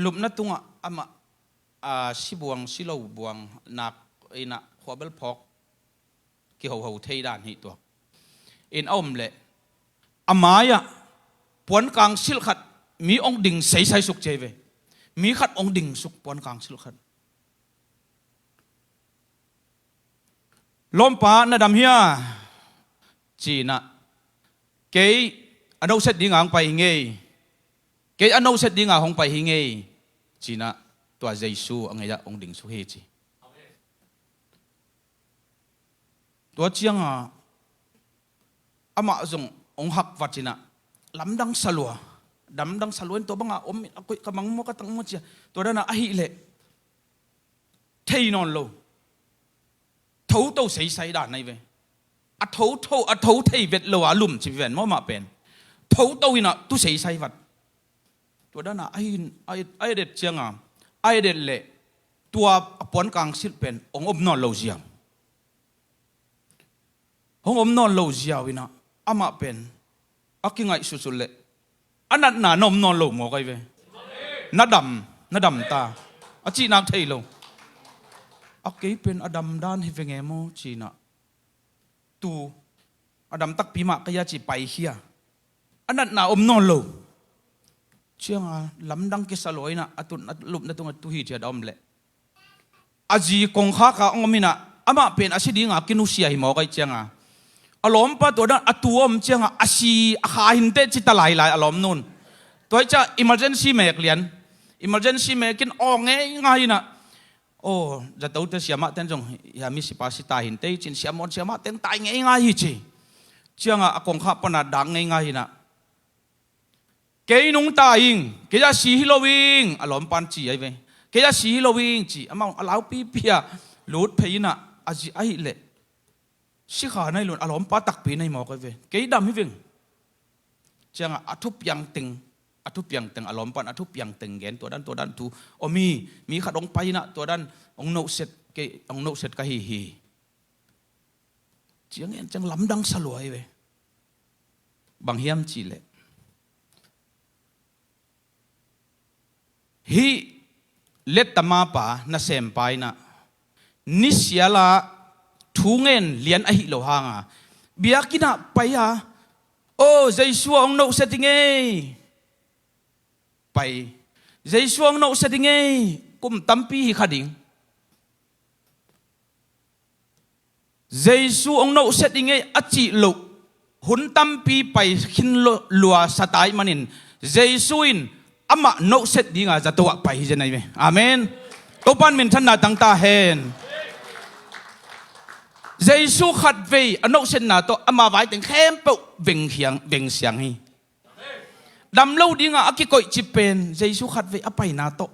lupna tungah amah, a, sibuang, silo buang nak innah khuabel phawk kihoho thei dan hi tuak. In a om leh a mai-ah puankang silh khat, mi hong ding saisaisuk ci hi ve. Mi khat hong dingsuk, puankang silh khat. Lawmpa, na dam hia? Ci inah, kei a noset dinga hong pai hi ngei. Kei a noset dinga hong pai hi ngei. Ci inah tua Jesu a ngei-ah hong dingsuk hi ci. Tua cianga amah zong hong hakvat inah, lamdang salua, damdang salua in tua banga om in, a koih ka mang maw, ka tang maw cia. Tua dana ahih leh thei nawn lo. Thoto seisai dan ahi ve. A thoto, a tho thei vet lo a lum ci ven maw mah pen. Thoto inah tu seisai vat. Tua dana a hin, a et, a et et cianga, a et et leh tua a puankang silh pen hong om nawn lo ziau. Hong om nawn lo ziau inah amah pen a kingaihsutsut leh a natna na om nawn lo mawk ahi ve. Na dam, na dam ta, a cihnak thei lo. A kei pen a dam dan hi veng e maw ci inah, tu a dam takpi mah ka hia ci paikhia. A natna om nawn lo. Cianga lamdang kisa lua inah a tut, a lupna tungah tu hithiat a om leh a zi kongkhak a hong om inah, amah pen a si dinga kinusia hi mawk ahi cianga, a lawmpa tua dan a tu a om cianga a si a kha hinteh ci ta lailai a lawmnu'n. Tua hi ciah emergency mek lian. Emergency mekin aw ngeingai inah, aw, zatote siamahte in zong hia mi sipa si ta hinteh ci-in siamawh siamahte in tai ngeingai hi ci. Cianga a kongkhak pana dak ngeingai inah, kei nungta ing, kei a si hi lo ing, a lawmpan ci ahi ve. Kei a si hi lo ing ci, amau a laupipi a lut phei inah, a zi ahih leh sikha nai lun, a lawmpa takpi nai mawk ahi ve. Kei dam hi veng. Cianga a thupiang teng, a thupiang teng, a lawmpan a thupiang teng gen, tua dan, tua dan thu om hi. Mi khat hong pai inah tua dan hong noset, kei hong noset ka hi hi. Ciang en ciang lamdang sa lua hi ve. Bang hiam cih leh, hih lettama pa, nasempa in ah, nisial ah thu ngen lian ahi lo hang a, biakinn ah pai a, "Aw, Jesu a hong nohset i ngei," pai. "Jesu a hong nohset i ngei," kum tampi hi kha ding. "Jesu hong nohset i ngei," a cih loh hun tampi pai khin lo, lua sa ta ahih manin, Jesu in amah nohset dinga zato ah pai hi zen ahi ve. Amen. Topa'n minthanna tang ta hen. Jesu khatvei a nohsetna tawh ama vaiteng khempeuh veng hiang, veng siang hi. Dam lo dinga a kikoihcip pen Jesu khatvei a paina tawh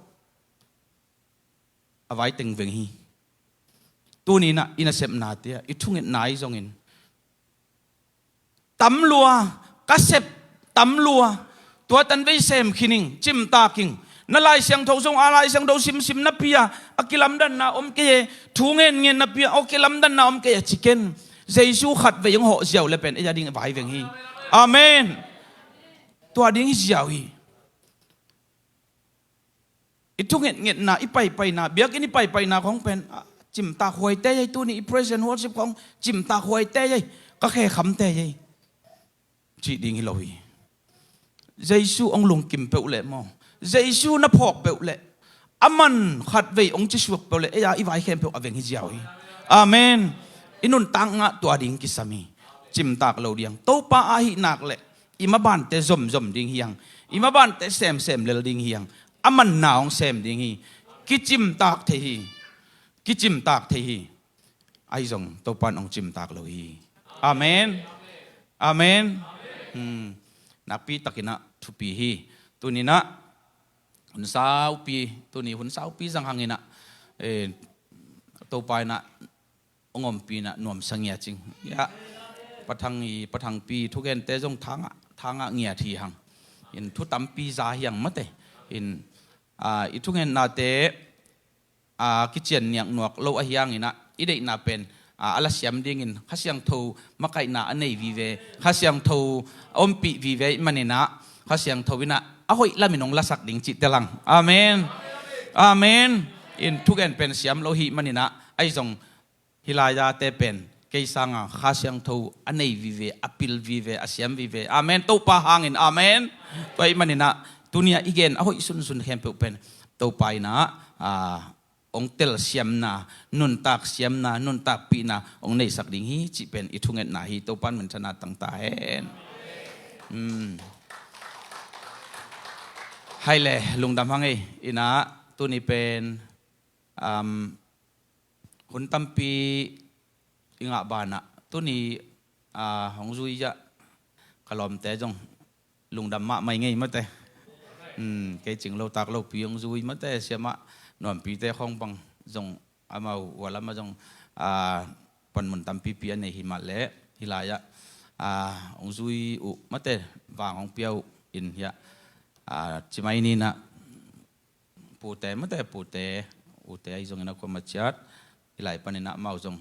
a vaiteng veng hi. Tuni-in ah i nasepnate ah, i thungetna ahi zongin, tam lua, ka sep tam lua, tua tan vei sem khin ing, cimtak ing. Na Lai Siangtho zong, a Lai Siangtho simsim napi a, a kilamdanna om kei e, thu ngen ngen napi a, a kilamdanna om kei e, ci ken. Jesu khatvei hong hawh ziau le pen ei a ding vai veng hi. Amen. Tua ding hi ziau hi. I thungetngetna, i paipaina, biakinn i paipaina khong pen, ah, cimtak huaite ei, tuni i praise and worship khong cimtak huaite ei, ka khe khamte ei, cih ding hi lo hi. Jesu hong lungkim peuh leh maw, Jesu na phawk peuh leh, aman khatvei hong ci suak peuh leh, ei a i vai khempeuh a veng hi ziau hi. Amen. I nuntak ngah tua ding kisam hi. Cimtak lo ding. Topa ahih nak leh i mabante zomzom ding hi hang. I mabante semsem lel ding hi hang. Aman na hong sem ding hi. Kicimtak thei hi. Kicimtak thei hi. Ahi zong Topa'n hong cimtak lo hi. Amen. Amen. Hmm. Nakpi takin ah thupi hi. Tuni-in ah hun saupi, tuni hun saupi zang hangin ah, eh, Topa in ah hong ompih in ah nuamsa ngiat ing. Ya. Pa Thang i, Pa Thangpi thugente zong thangah, thangah ngiat hi hang. In thu tampi za hi hang mate. In, ah, i thungetnate, ah, kician niak nuak lo ahi hangin ah, i deihna pen, ah, a la siam dingin Kha Siangtho makaihna a nei vive, Kha Siangtho a ompih vive ahih manin ah, Kha Siangtho in ah a hoih lamin hong lasak ding cih tel hang. Amen. Amen. In thugen pen siam lo ahih manin ah, ahi zong hih lai-ate pen kei sanga Kha Siangtho a nei vive, a pil vive, a siam vive. Amen. Topa hangin, amen. Tua ahih manin ah, tuni-a i gen a hoih sunsun khempeuh pen Topa in ah, ah, hong telsiamna, nuntak siamna, nuntakpihna hong neisak ding hi cih pen i thungetna hi. Topa'n minthanna tang ta hen. Hmm. Hai le, lungdam hang ei. In ah, tuni pen, um, hun tampi i ngah banah, tuni, ah, hong zui ah ka lawmte zong lungdam mahmah i ngei mate. Hmm, kei cing lo tak lopi hong zui mate, siamah nuampite khawng bang zong amau ua lamah zong, ah, panmun tampipi a nei hi mah leh, hih lai-ah, ah, hong zui uh mate, vang hong pia uh in hiah, ah, cimai ni-in ah pute mate, pute, ute ahi zongin a kuamah ciat, hih lai panin ah amau zong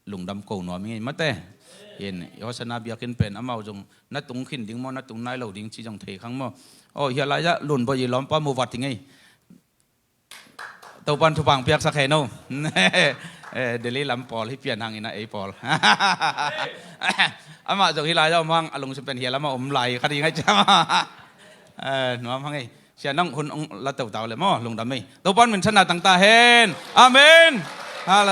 lungdam ko nuam i ngei mate. In, i Hosanna biakinn pen amau zong na tung khin ding maw, na tung nai lo ding cih zong thei khang maw. Aw, hih lai-ah Lunbawi i lawmpa mu vat i ngei. Topa'n thupha piaksak hen aw. Eh, Delhi lam pawl hi pian hangin ah ei pawl. Amah zong hih lai-ah om hang, a lungsim pen hih lamah om lai kha ding ahi ciang. Eh, nuam hang ei. Sia nang hun hong la tau tau le maw, lungdam ei. Topa'n minthanna tang ta hen. Amen. Hallelujah.